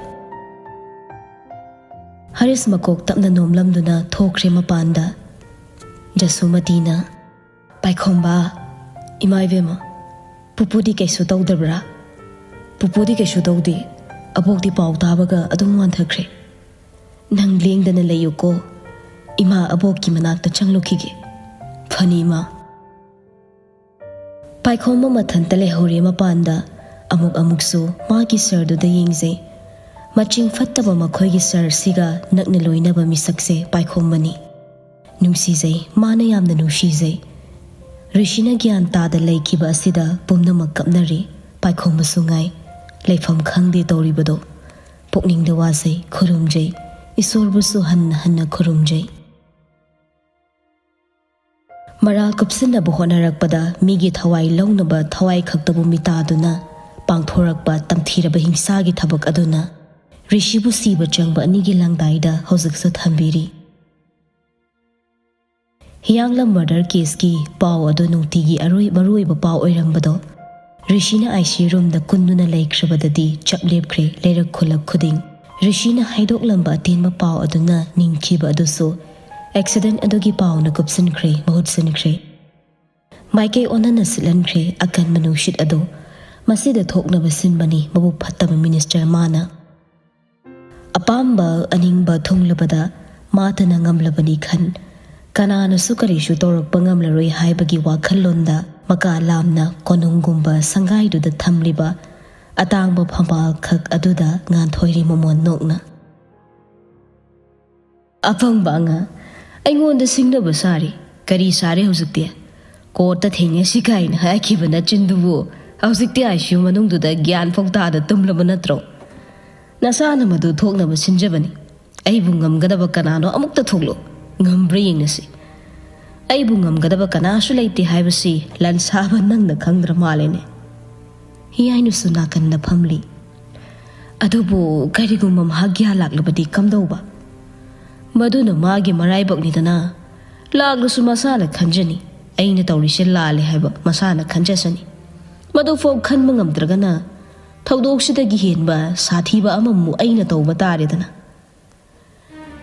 ꯍꯔꯤꯁ ꯃꯀꯣꯛ ꯇꯞꯅ ꯅꯣꯝꯂꯝꯗꯨꯅ ꯊꯣꯛꯈ꯭ꯔꯦ ꯃꯄꯥꯟꯗ꯫ ꯖꯁꯨꯃꯇꯤꯅ, "ꯄꯥꯏꯈꯣꯝꯕ, ꯏꯃꯥ ꯏꯕꯦꯝꯃ, ꯄꯨꯄꯨꯗꯤ ꯀꯩꯁꯨ ꯇꯧꯗꯕ꯭ꯔꯥ?" "ꯄꯨꯄꯨꯗꯤ ꯀꯩꯁꯨ ꯇꯧꯗꯦ꯫ ꯑꯕꯣꯛꯇꯤ ꯄꯥꯎ ꯇꯥꯕꯒ ꯑꯗꯨꯝ ꯋꯥꯟꯊꯈ꯭ꯔꯦ꯫ ꯅꯪ ꯂꯦꯡꯗꯅ ꯂꯩꯌꯨꯀꯣ꯫ ꯏꯃꯥ ꯑꯕꯣꯛꯀꯤ ꯃꯅꯥꯛꯇ ꯆꯪꯂꯨꯈꯤꯒꯦ꯫" "ꯐꯅꯤ, ꯏꯃꯥ꯫" ꯄꯥꯏꯈꯣꯝꯕ ꯃꯊꯟꯇ ꯂꯩꯍꯧꯔꯦ ꯃꯄꯥꯟꯗ꯫ ꯑꯃꯨꯛ ꯑꯃꯨꯛꯁꯨ ꯃꯥꯒꯤ ꯁꯥꯔꯗꯨꯗ ꯌꯦꯡꯖꯩ꯫ ꯃꯆꯤꯡ ꯐꯠꯇꯕ ꯃꯈꯣꯏꯒꯤ ꯁꯥꯔꯁꯤꯒ ꯅꯛꯅ ꯂꯣꯏꯅꯕ ꯃꯤꯁꯛꯁꯦ ꯄꯥꯏꯈꯣꯝꯕꯅꯤ꯫ ꯅꯨꯡꯁꯤꯖꯩ, ꯃꯥꯅ ꯌꯥꯝꯅ ꯅꯨꯡꯁꯤꯖꯩ꯫ ꯔꯤꯁꯤꯅ ꯒ꯭ꯌꯥꯟ ꯇꯥꯗ ꯂꯩꯈꯤꯕ ꯑꯁꯤꯗ ꯄꯨꯝꯅꯃꯛ ꯀꯞꯅꯔꯤ꯫ ꯄꯥꯏꯈꯣꯝꯕꯁꯨ ꯉꯥꯏ, ꯂꯩꯐꯝ ꯈꯪꯗꯦ ꯇꯧꯔꯤꯕꯗꯣ꯫ ꯄꯨꯛꯅꯤꯡꯗ ꯋꯥꯖꯩ, ꯈꯨꯔꯨꯝꯖꯩ꯫ ꯏꯁꯣꯔꯕꯨꯁꯨ ꯍꯟꯅ ꯍꯟꯅ ꯈꯨꯔꯨꯝꯖꯩ꯫ ꯃꯔꯥꯜ ꯀꯨꯞꯁꯤꯟꯅꯕ ꯍꯣꯠꯅꯔꯛꯄꯗ ꯃꯤꯒꯤ ꯊꯋꯥꯏ ꯂꯧꯅꯕ ꯊꯋꯥꯏ ꯈꯛꯇꯕꯨ ꯃꯤꯇꯥꯗꯨꯅ ꯄꯥꯡꯊꯣꯔꯛꯄ ꯇꯝꯊꯤꯔꯕ ꯍꯤꯡꯁꯥꯒꯤ ꯊꯕꯛ ꯑꯗꯨꯅ ꯔꯤꯁꯤꯕꯨ ꯁꯤꯕ ꯆꯪꯕ ꯑꯅꯤꯒꯤ ꯂꯪꯗꯥꯏꯗ ꯍꯧꯖꯤꯛꯁꯨ ꯊꯝꯕꯤꯔꯤ꯫ ꯍꯤꯌꯥꯡꯂꯝ ꯃꯔꯗꯔ ꯀꯦꯁꯀꯤ ꯄꯥꯎ ꯑꯗꯨ ꯅꯨꯡꯇꯤꯒꯤ ꯑꯔꯣꯏ-, ꯃꯔꯨꯑꯣꯏꯕ ꯄꯥꯎ ꯑꯣꯏꯔꯝꯕꯗꯣ ꯔꯤꯁꯤꯅ ꯑꯥꯏ ꯁꯤ ꯌꯨ ꯔꯨꯝꯗ ꯀꯨꯟꯗꯨꯅ ꯂꯩꯈ꯭ꯔꯕꯗꯗꯤ ꯆꯞ ꯂꯦꯞꯈ꯭ꯔꯦ꯫ ꯂꯩꯔꯛ ꯈꯨꯜꯂꯛ ꯈꯨꯗꯤꯡ ꯔꯤꯁꯤꯅ ꯍꯥꯏꯗꯣꯛꯂꯝꯕ ꯑꯇꯦꯟꯕ ꯄꯥꯎ ꯑꯗꯨꯅ ꯅꯤꯡꯈꯤꯕ ꯑꯗꯨꯁꯨ ꯑꯦꯛꯁꯤꯗꯦꯟ ꯑꯗꯨꯒꯤ ꯄꯥꯎꯅ ꯀꯨꯞꯁꯤꯟꯈ꯭ꯔꯦ, ꯃꯍꯨꯠ ꯁꯤꯟꯈ꯭ꯔꯦ꯫ ꯃꯥꯏꯀꯩ ꯑꯣꯟꯅꯅ ꯁꯤꯠꯍꯟꯈ꯭ꯔꯦ ꯑꯀꯟꯕ ꯅꯨꯡꯁꯤꯠ ꯑꯗꯨ꯫ ꯃꯁꯤꯗ ꯊꯣꯛꯅꯕ ꯁꯤꯟꯕꯅꯤ ꯃꯕꯨꯛ ꯐꯠꯇꯕ ꯃꯤꯅꯤꯁꯇꯔ ꯃꯥꯅ꯫ ꯑꯄꯥꯝꯕ ꯑꯅꯤꯡꯕ ꯊꯨꯡꯂꯕꯗ ꯃꯥꯇꯅ ꯉꯝꯂꯕꯅꯤ ꯈꯟ꯫ ꯀꯅꯥꯅꯁꯨ ꯀꯔꯤꯁꯨ ꯇꯧꯔꯛꯄ ꯉꯝꯂꯔꯣꯏ ꯍꯥꯏꯕꯒꯤ ꯋꯥꯈꯜꯂꯣꯟꯗ ꯃꯀꯥ ꯂꯥꯝꯅ ꯀꯣꯅꯨꯡꯒꯨꯝꯕ ꯁꯪꯒꯥꯏꯗꯨꯗ ꯊꯝꯂꯤꯕ ꯑꯇꯥꯡꯕ ꯐꯝꯕꯥꯜ ꯈꯛ ꯑꯗꯨꯗ ꯉꯥꯟꯊꯣꯏꯔꯤ ꯃꯃꯣꯟ ꯅꯣꯛꯅ꯫ "ꯑꯄꯪꯕ ꯑꯉꯥꯡ, ꯑꯩꯉꯣꯟꯗ ꯁꯤꯡꯅꯕ ꯁꯥꯔꯤ꯫ ꯀꯔꯤ ꯁꯥꯔꯦ ꯍꯧꯖꯤꯛꯇꯤ? ꯀꯣꯔꯠꯇ ꯊꯦꯡꯅꯁꯤ ꯀꯥꯏꯅ ꯍꯥꯏꯈꯤꯕ ꯅꯆꯤꯟꯗꯨꯕꯨ ꯍꯧꯖꯤꯛꯇꯤ ꯑꯥꯏ ꯁꯤ ꯌꯨ ꯃꯅꯨꯡꯗꯨꯗ ꯒ꯭ꯌꯥꯟ ꯐꯥꯎ ꯇꯥꯗ ꯇꯨꯝꯂꯕ ꯅꯠꯇ꯭ꯔꯣ? ꯅꯁꯥꯅ ꯃꯗꯨ ꯊꯣꯛꯅꯕ ꯁꯤꯟꯖꯕꯅꯤ꯫ ꯑꯩꯕꯨ ꯉꯝꯒꯗꯕ ꯀꯅꯥꯅꯣ ꯑꯃꯨꯛꯇ ꯊꯣꯛꯂꯣ꯫ ꯉꯝꯕ꯭ꯔꯥ ꯌꯦꯡꯅꯁꯤ꯫ ꯑꯩꯕꯨ ꯉꯝꯒꯗꯕ ꯀꯅꯥꯁꯨ ꯂꯩꯇꯦ ꯍꯥꯏꯕꯁꯤ ꯂꯟꯁꯥꯕ ꯅꯪꯅ ꯈꯪꯗ꯭ꯔ ꯃꯥꯜꯂꯦꯅꯦ꯫" ꯍꯤꯌꯥꯏꯅꯁꯨ ꯅꯥꯀꯟꯗ ꯐꯝꯂꯤ꯫ "ꯑꯗꯨꯕꯨ ꯀꯔꯤꯒꯨꯝꯕ ꯃꯍꯥꯛ ꯒ꯭ꯌꯥꯟ ꯂꯥꯛꯂꯕꯗꯤ ꯀꯝꯗꯧꯕ? ꯃꯗꯨꯅ ꯃꯥꯒꯤ ꯃꯔꯥꯏꯕꯛꯅꯤꯗꯅ꯫ ꯂꯥꯛꯂꯁꯨ ꯃꯁꯥꯅ ꯈꯟꯖꯅꯤ, ꯑꯩꯅ ꯇꯧꯔꯤꯁꯦ ꯂꯥꯜꯂꯦ ꯍꯥꯏꯕ ꯃꯁꯥꯅ ꯈꯟꯖꯁꯅꯤ꯫ ꯃꯗꯨꯐꯥꯎ ꯈꯟꯕ ꯉꯝꯗ꯭ꯔꯒꯅ ꯊꯧꯗꯣꯛꯁꯤꯗꯒꯤ ꯍꯦꯟꯕ ꯁꯥꯊꯤꯕ ꯑꯃꯃꯨꯛ ꯑꯩꯅ ꯇꯧꯕ ꯇꯥꯔꯦꯗꯅ꯫"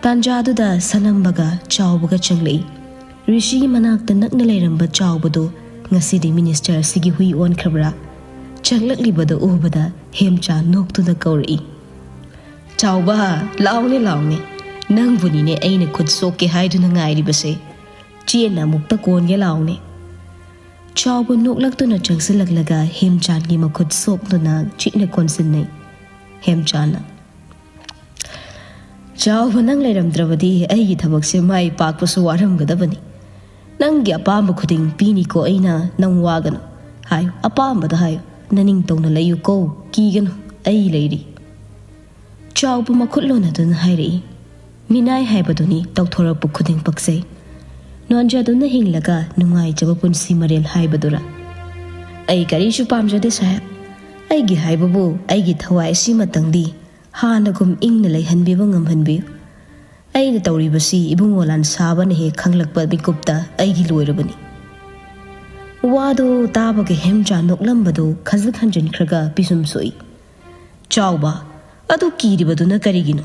ꯇꯥꯟꯖꯥꯗꯨꯗ ꯁꯅꯝꯕꯒ ꯆꯥꯎꯕꯒ ꯆꯪꯂꯛꯏ꯫ ꯔꯤꯁꯤꯒꯤ ꯃꯅꯥꯛꯇ ꯅꯛꯅ ꯂꯩꯔꯝꯕ ꯆꯥꯎꯕꯗꯨ ꯉꯁꯤꯗꯤ ꯃꯤꯅꯤꯁꯇꯔ ꯑꯁꯤꯒꯤ ꯍꯨꯏ ꯑꯣꯟꯈ꯭ꯔꯕ꯭ꯔꯥ? ꯆꯪꯂꯛꯂꯤꯕꯗꯨ ꯎꯕꯗ ꯍꯦꯝꯆꯥ ꯅꯣꯛꯇꯨꯅ ꯀꯧꯔꯛꯏ꯫ "ꯆꯥꯎꯕ, ꯂꯥꯎꯅꯦ, ꯂꯥꯎꯅꯦ꯫ ꯅꯪꯕꯨꯅꯤꯅꯦ ꯑꯩꯅ ꯈꯨꯠ ꯁꯣꯛꯀꯦ ꯍꯥꯏꯗꯨꯅ ꯉꯥꯏꯔꯤꯕꯁꯦ꯫ ꯆꯦꯟꯅ ꯑꯃꯨꯛꯇ ꯀꯣꯟꯒꯦ ꯂꯥꯎꯅꯦ꯫" ꯆꯥꯎꯕ ꯅꯣꯛꯂꯛꯇꯨꯅ ꯆꯪꯁꯤꯜꯂꯛꯂꯒ ꯍꯦꯝꯆꯥꯟꯒꯤ ꯃꯈꯨꯠ ꯁꯣꯛꯇꯨꯅ ꯆꯤꯛꯅ ꯀꯣꯟꯁꯤꯟꯅꯩ꯫ ꯍꯦꯝꯆꯥꯟꯅ, "ꯆꯥꯎꯕ, ꯅꯪ ꯂꯩꯔꯝꯗ꯭ꯔꯕꯗꯤ ꯑꯩꯒꯤ ꯊꯕꯛꯁꯦ ꯃꯥꯏ ꯄꯥꯛꯄꯁꯨ ꯋꯥꯔꯝꯒꯗꯕꯅꯤ꯫ ꯅꯪꯒꯤ ꯑꯄꯥꯝꯕ ꯈꯨꯗꯤꯡ ꯄꯤꯅꯤꯀꯣ ꯑꯩꯅ, ꯅꯪ ꯋꯥꯒꯅꯨ꯫ ꯍꯥꯏꯌꯨ, ꯑꯄꯥꯝꯕꯗ ꯍꯥꯏꯌꯨ, ꯅꯅꯤꯡ ꯇꯧꯅ ꯂꯩꯌꯨꯀꯣ, ꯀꯤꯒꯅꯨ, ꯑꯩ ꯂꯩꯔꯤ"꯫ ꯆꯥꯎꯕ ꯃꯈꯨꯠ ꯂꯣꯟꯅꯗꯨꯅ ꯍꯥꯏꯔꯛꯏ, "ꯃꯤꯅꯥꯏ ꯍꯥꯏꯕꯗꯨꯅꯤ ꯇꯧꯊꯣꯔꯛꯄ ꯈꯨꯗꯤꯡ ꯄꯛꯆꯩ꯫ ꯅꯣꯟꯖꯗꯨꯅ ꯍꯤꯡꯂꯒ ꯅꯨꯡꯉꯥꯏꯖꯕ ꯄꯨꯟꯁꯤ ꯃꯔꯦꯜ ꯍꯥꯏꯕꯗꯨꯔꯥ? ꯑꯩ ꯀꯔꯤꯁꯨ ꯄꯥꯝꯖꯗꯦ ꯁꯥꯍꯦꯕ꯫ ꯑꯩꯒꯤ ꯍꯥꯏꯕꯕꯨ ꯑꯩꯒꯤ ꯊꯋꯥꯏ ꯑꯁꯤꯃꯇꯪꯗꯤ ꯍꯥꯟꯅꯒꯨꯝ ꯏꯪꯅ ꯂꯩꯍꯟꯕꯤꯕ ꯉꯝꯍꯟꯕꯤꯌꯨ꯫ ꯑꯩꯅ ꯇꯧꯔꯤꯕꯁꯤ ꯏꯕꯨꯡꯉꯣ ꯂꯥꯟꯁꯥꯕꯅ ꯍꯦꯛ ꯈꯪꯂꯛꯄ ꯃꯤꯀꯨꯞꯇ ꯑꯩꯒꯤ ꯂꯣꯏꯔꯕꯅꯤ"꯫ ꯋꯥꯗꯨ ꯇꯥꯕꯒ ꯍꯦꯝꯆꯥ ꯅꯣꯛꯂꯝꯕꯗꯨ ꯈꯖꯤꯛ ꯍꯟꯖꯤꯟꯈ꯭ꯔꯒ ꯄꯤꯁꯨꯝ ꯁꯣꯛꯏ꯫ "ꯆꯥꯎꯕ, ꯑꯗꯨ ꯀꯤꯔꯤꯕꯗꯨꯅ ꯀꯔꯤꯒꯤꯅꯣ?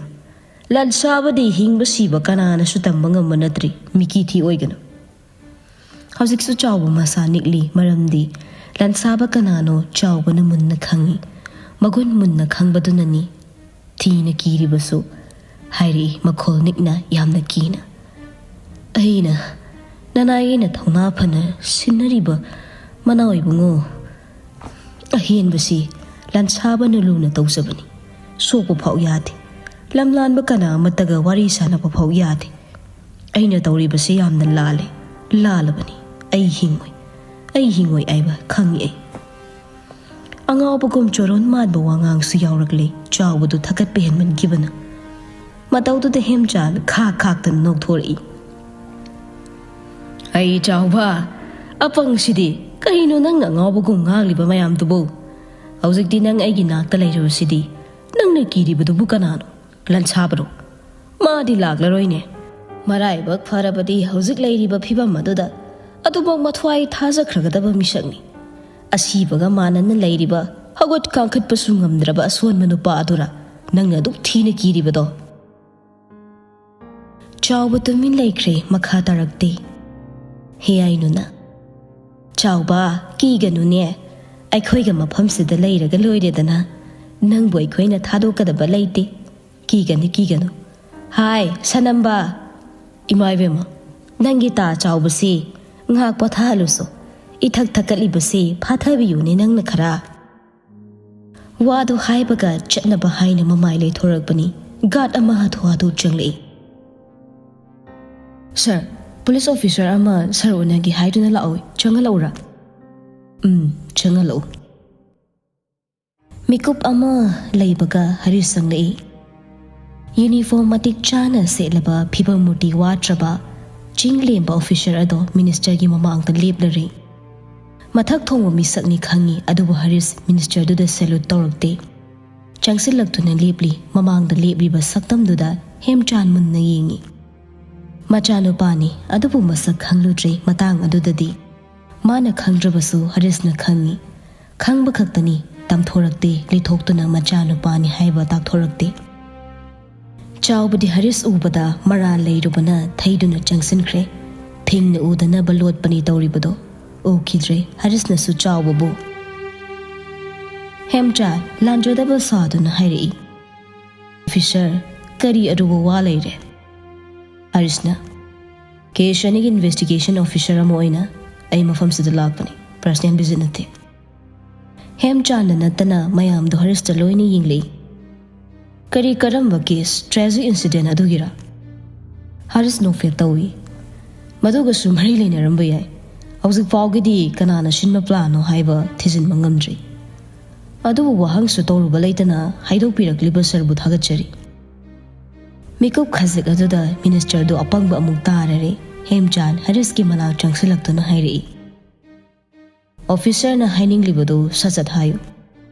ꯂꯥꯟꯁꯥꯕꯗꯤ ꯍꯤꯡꯕ ꯁꯤꯕ ꯀꯅꯥꯅꯁꯨ ꯇꯝꯕ ꯉꯝꯕ ꯅꯠꯇ꯭ꯔꯤ, ꯃꯤꯀꯤ ꯊꯤ ꯑꯣꯏꯒꯅꯨ"꯫ ꯍꯧꯖꯤꯛꯁꯨ ꯆꯥꯎꯕ ꯃꯁꯥ ꯅꯤꯛꯂꯤ, ꯃꯔꯝꯗꯤ ꯂꯥꯟꯁꯥꯕ ꯀꯅꯥꯅꯣ ꯆꯥꯎꯕꯅ ꯃꯨꯟꯅ ꯈꯪꯏ꯫ ꯃꯒꯨꯟ ꯃꯨꯟꯅ ꯈꯪꯕꯗꯨꯅꯅꯤ ꯊꯤꯅ ꯀꯤꯔꯤꯕꯁꯨ꯫ ꯍꯥꯏꯔꯛꯏ ꯃꯈꯣꯜ ꯅꯤꯛꯅ, ꯌꯥꯝꯅ ꯀꯤꯅ꯫ "ꯑꯩꯅ, ꯅꯅꯥꯏ ꯑꯩꯅ ꯊꯧꯅꯥ ꯐꯅ ꯁꯤꯟꯅꯔꯤꯕ ꯃꯅꯥꯎ ꯏꯕꯨꯡꯉꯣ, ꯑꯍꯦꯟꯕꯁꯤ ꯂꯥꯟꯁꯥꯕꯅ ꯂꯨꯅ ꯇꯧꯖꯕꯅꯤ꯫ ꯁꯣꯛꯄ ꯐꯥꯎ ꯌꯥꯗꯦ꯫ ꯂꯝꯂꯥꯟꯕ ꯀꯅꯥ ꯑꯃꯠꯇꯒ ꯋꯥꯔꯤ ꯁꯥꯟꯅꯕ ꯐꯥꯎ ꯌꯥꯗꯦ꯫ ꯑꯩꯅ ꯇꯧꯔꯤꯕꯁꯤ ꯌꯥꯝꯅ ꯂꯥꯜꯂꯦ, ꯂꯥꯜꯂꯕꯅꯤ꯫ ꯑꯩ ꯍꯤꯡꯉꯣꯏ, ꯑꯩ ꯍꯤꯡꯉꯣꯏ ꯍꯥꯏꯕ ꯈꯪꯏ ꯑꯩ"꯫ ꯑꯉꯥꯎꯕꯒꯨꯝ ꯆꯣꯔꯣꯟ ꯃꯥꯟꯕ ꯋꯥꯉꯥꯡꯁꯨ ꯌꯥꯎꯔꯛꯂꯦ꯫ ꯆꯥꯎꯕꯗꯨ ꯊꯀꯠꯄ ꯍꯦꯟꯃꯟꯈꯤꯕꯅ ꯃꯇꯧꯗꯨꯗ ꯍꯦꯝꯆꯥꯅ ꯈꯥꯛ ꯈꯥꯛꯇꯅ ꯅꯣꯛꯊꯣꯔꯛꯏ꯫ "ꯑꯩ ꯆꯥꯎꯕ, ꯑꯄꯪꯁꯤꯗꯤ, ꯀꯔꯤꯅꯣ ꯅꯪꯅ ꯑꯉꯥꯎꯕꯒꯨꯝ ꯉꯥꯡꯂꯤꯕ ꯃꯌꯥꯝꯗꯨꯕꯨ? ꯍꯧꯖꯤꯛꯇꯤ ꯅꯪ ꯑꯩꯒꯤ ꯅꯥꯛꯇ ꯂꯩꯔꯕꯁꯤꯗꯤ, ꯅꯪꯅ ꯀꯤꯔꯤꯕꯗꯨꯕꯨ ꯀꯅꯥꯅꯣ? ꯂꯟꯁꯥꯕꯔꯣ? ꯃꯥꯗꯤ ꯂꯥꯛꯂꯔꯣꯏꯅꯦ꯫ ꯃꯔꯥꯏꯕꯛ ꯐꯔꯕꯗꯤ ꯍꯧꯖꯤꯛ ꯂꯩꯔꯤꯕ ꯐꯤꯕꯝ ꯑꯗꯨꯗ ꯑꯗꯨꯃꯛ ꯃꯊ꯭ꯋꯥꯏ ꯊꯥꯖꯈ꯭ꯔꯒꯗꯕ ꯃꯤꯁꯛꯅꯤ꯫ ꯑꯁꯤꯕꯒ ꯃꯥꯟꯅꯅ ꯂꯩꯔꯤꯕ, ꯍꯧꯒꯠ ꯀꯥꯡꯈꯠꯄꯁꯨ ꯉꯝꯗ꯭ꯔꯕ ꯑꯁꯣꯟꯕ ꯅꯨꯄꯥ ꯑꯗꯨꯔ ꯅꯪꯅ ꯑꯗꯨꯛ ꯊꯤꯅ ꯀꯤꯔꯤꯕꯗꯣ?" ꯆꯥꯎꯕ ꯇꯨꯃꯤꯟ ꯂꯩꯈ꯭ꯔꯦ, ꯃꯈꯥ ꯇꯥꯔꯛꯇꯦ꯫ ꯍꯦ ꯑꯥꯏꯅꯨꯅ, "ꯆꯥꯎꯕ, ꯀꯤꯒꯅꯨꯅꯦ꯫ ꯑꯩꯈꯣꯏꯒ ꯃꯐꯝꯁꯤꯗ ꯂꯩꯔꯒ ꯂꯣꯏꯔꯦꯗꯅ꯫ ꯅꯪꯕꯨ ꯑꯩꯈꯣꯏꯅ ꯊꯥꯗꯣꯛꯀꯗꯕ ꯂꯩꯇꯦ꯫ ꯀꯤꯒꯅꯨ, ꯀꯤꯒꯅꯨ꯫ ꯍꯥꯏ, ꯁꯅꯝꯕ!" "ꯏꯃꯥ ꯏꯕꯦꯝꯃ, ꯅꯪꯒꯤ ꯇꯥ ꯆꯥꯎꯕꯁꯤ ꯉꯥꯏꯍꯥꯛ ꯄꯣꯊꯥꯍꯜꯂꯨꯁꯣ꯫ ꯏꯊꯛ ꯊꯛꯀꯠꯂꯤꯕꯁꯤ ꯐꯥꯊꯕꯤꯌꯨꯅꯦ ꯅꯪꯅ ꯈꯔ"꯫ ꯋꯥꯗꯨ ꯍꯥꯏꯕꯒ ꯆꯠꯅꯕ ꯍꯥꯏꯅ ꯃꯃꯥꯏ ꯂꯩꯊꯣꯔꯛꯄꯅꯤ꯫ ꯒꯥꯔꯗ ꯑꯃ ꯍꯥꯊꯨ ꯍꯥꯊꯨ ꯆꯪꯂꯛꯏ꯫ "ꯁꯥꯔ, ꯄꯨꯂꯤꯁ ꯑꯣꯐꯤꯁꯥꯔ ꯑꯃ ꯁꯥꯔ ꯎꯅꯒꯦ ꯍꯥꯏꯗꯨꯅ ꯂꯥꯛꯍꯧꯏ, ꯆꯪꯍꯜꯂꯛꯎꯔꯥ?" "ꯎꯝ, ꯆꯪꯍꯜꯂꯛꯎ꯫" ꯃꯤꯀꯨꯞ ꯑꯃ ꯂꯩꯕꯒ ꯍꯔꯤꯁ ꯆꯪꯂꯛꯏ꯫ ꯌꯨꯅꯤꯐꯣꯔꯝ ꯃꯇꯤꯛ ꯆꯥꯅ ꯁꯦꯠꯂꯕ, ꯐꯤꯕꯝ ꯃꯨꯔꯇꯤ ꯋꯥꯠꯇ꯭ꯔꯕ, ꯆꯤꯡ ꯂꯦꯝꯕ ꯑꯣꯐꯤꯁꯥꯔ ꯑꯗꯣ ꯃꯤꯅꯤꯁꯇꯔꯒꯤ ꯃꯃꯥꯡꯗ ꯂꯦꯞꯂꯔꯦ꯫ ꯃꯊꯛ ꯊꯣꯡꯕ ꯃꯤꯁꯛꯅꯤ ꯈꯪꯏ, ꯑꯗꯨꯕꯨ ꯍꯔꯤꯁ ꯃꯤꯅꯤꯁꯇꯔꯗꯨꯗ ꯁꯦꯂꯨꯠ ꯇꯧꯔꯛꯇꯦ꯫ ꯆꯪꯁꯤꯜꯂꯛꯇꯨꯅ ꯂꯦꯞꯂꯤ꯫ ꯃꯃꯥꯡꯗ ꯂꯦꯞꯂꯤꯕ ꯁꯛꯇꯝꯗꯨꯗ ꯍꯦꯝꯆꯥꯟ ꯃꯨꯟꯅ ꯌꯦꯡꯏ꯫ ꯃꯆꯥꯅꯨꯄꯥꯅꯤ, ꯑꯗꯨꯕꯨ ꯃꯁꯛ ꯈꯪꯂꯨꯗ꯭ꯔꯦ ꯃꯇꯥꯡ ꯑꯗꯨꯗꯗꯤ꯫ ꯃꯥꯅ ꯈꯪꯗ꯭ꯔꯕꯁꯨ ꯍꯔꯤꯁꯅ ꯈꯪꯏ꯫ ꯈꯪꯕ ꯈꯛꯇꯅꯤ, ꯇꯝꯊꯣꯔꯛꯇꯦ, ꯂꯤꯊꯣꯛꯇꯨꯅ ꯃꯆꯥꯅꯨꯄꯥꯅꯤ ꯍꯥꯏꯕ ꯇꯥꯛꯊꯣꯔꯛꯇꯦ꯫ ꯆꯥꯎꯕꯗꯤ ꯍꯔꯤꯁ ꯎꯕꯗ ꯃꯔꯥꯜ ꯂꯩꯔꯨꯕꯅ ꯊꯩꯗꯨꯅ ꯆꯪꯁꯤꯟꯈ꯭ꯔꯦ꯫ ꯊꯤꯡꯅ ꯎꯗꯅꯕ ꯂꯣꯠꯄꯅꯤ ꯇꯧꯔꯤꯕꯗꯣ꯫ ꯎꯈꯤꯗ꯭ꯔꯦ ꯍꯔꯤꯁꯅꯁꯨ ꯆꯥꯎꯕꯕꯨ꯫ ꯍꯦꯝꯆꯥꯟ ꯂꯥꯟꯖꯗꯕ ꯁꯥꯗꯨꯅ ꯍꯥꯏꯔꯛꯏ, "ꯑꯣꯐꯤꯁꯥꯔ, ꯀꯔꯤ ꯑꯔꯨꯕ ꯋꯥ ꯂꯩꯔꯦ?" ꯍꯔꯤꯁꯅ, "ꯀꯦꯁ ꯑꯅꯤꯒꯤ ꯏꯟꯚꯦꯁꯇꯤꯒꯦꯁꯟ ꯑꯣꯐꯤꯁꯥꯔ ꯑꯃ ꯑꯣꯏꯅ ꯑꯩ ꯃꯐꯝꯁꯤꯗ ꯂꯥꯛꯄꯅꯤ, ꯄꯔꯁꯅꯦꯜ ꯚꯤꯖꯤꯠ ꯅꯠꯇꯦ꯫" ꯍꯦꯝꯆꯥꯟꯗ ꯅꯠꯇꯅ ꯃꯌꯥꯝꯗꯣ ꯍꯔꯤꯁꯇ ꯂꯣꯏꯅ ꯌꯦꯡꯂꯛꯏ꯫ "ꯀꯔꯤ ꯀꯔꯝꯕ ꯀꯦꯁ? ꯇ꯭ꯔꯦꯖꯤꯛ ꯏꯟꯁꯤꯗꯦꯟ ꯑꯗꯨꯒꯤꯔꯥ?" ꯍꯔꯤꯁ ꯅꯣꯛꯐꯦꯠ ꯇꯧꯏ꯫ "ꯃꯗꯨꯒꯁꯨ ꯃꯔꯤ ꯂꯩꯅꯔꯝꯕ ꯌꯥꯏ꯫ ꯍꯧꯖꯤꯛ ꯐꯥꯎꯒꯤꯗꯤ ꯀꯅꯥꯅ ꯁꯤꯟꯕ ꯄ꯭ꯂꯥꯟꯅꯣ ꯍꯥꯏꯕ ꯊꯤꯖꯤꯟꯕ ꯉꯝꯗ꯭ꯔꯤ꯫ ꯑꯗꯨꯕꯨ ꯋꯥꯍꯪꯁꯨ ꯇꯧꯔꯨꯕ ꯂꯩꯇꯅ ꯍꯥꯏꯗꯣꯛꯄꯤꯔꯛꯂꯤꯕ ꯁꯥꯔꯕꯨ ꯊꯥꯒꯠꯆꯔꯤ꯫" ꯃꯤꯀꯨꯞ ꯈꯖꯤꯛ ꯑꯗꯨꯗ ꯃꯤꯅꯤꯁꯇꯔꯗꯨ ꯑꯄꯪꯕ ꯑꯃꯨꯛ ꯇꯥꯔꯔꯦ꯫ ꯍꯦꯝꯆꯥꯟ ꯍꯔꯤꯁꯀꯤ ꯃꯅꯥꯛ ꯆꯪꯁꯤꯜꯂꯛꯇꯨꯅ ꯍꯥꯏꯔꯛꯏ, "ꯑꯣꯐꯤꯁꯥꯔꯅ ꯍꯥꯏꯅꯤꯡꯂꯤꯕꯗꯨ ꯁꯠ ꯁꯠ ꯍꯥꯏꯌꯨ꯫"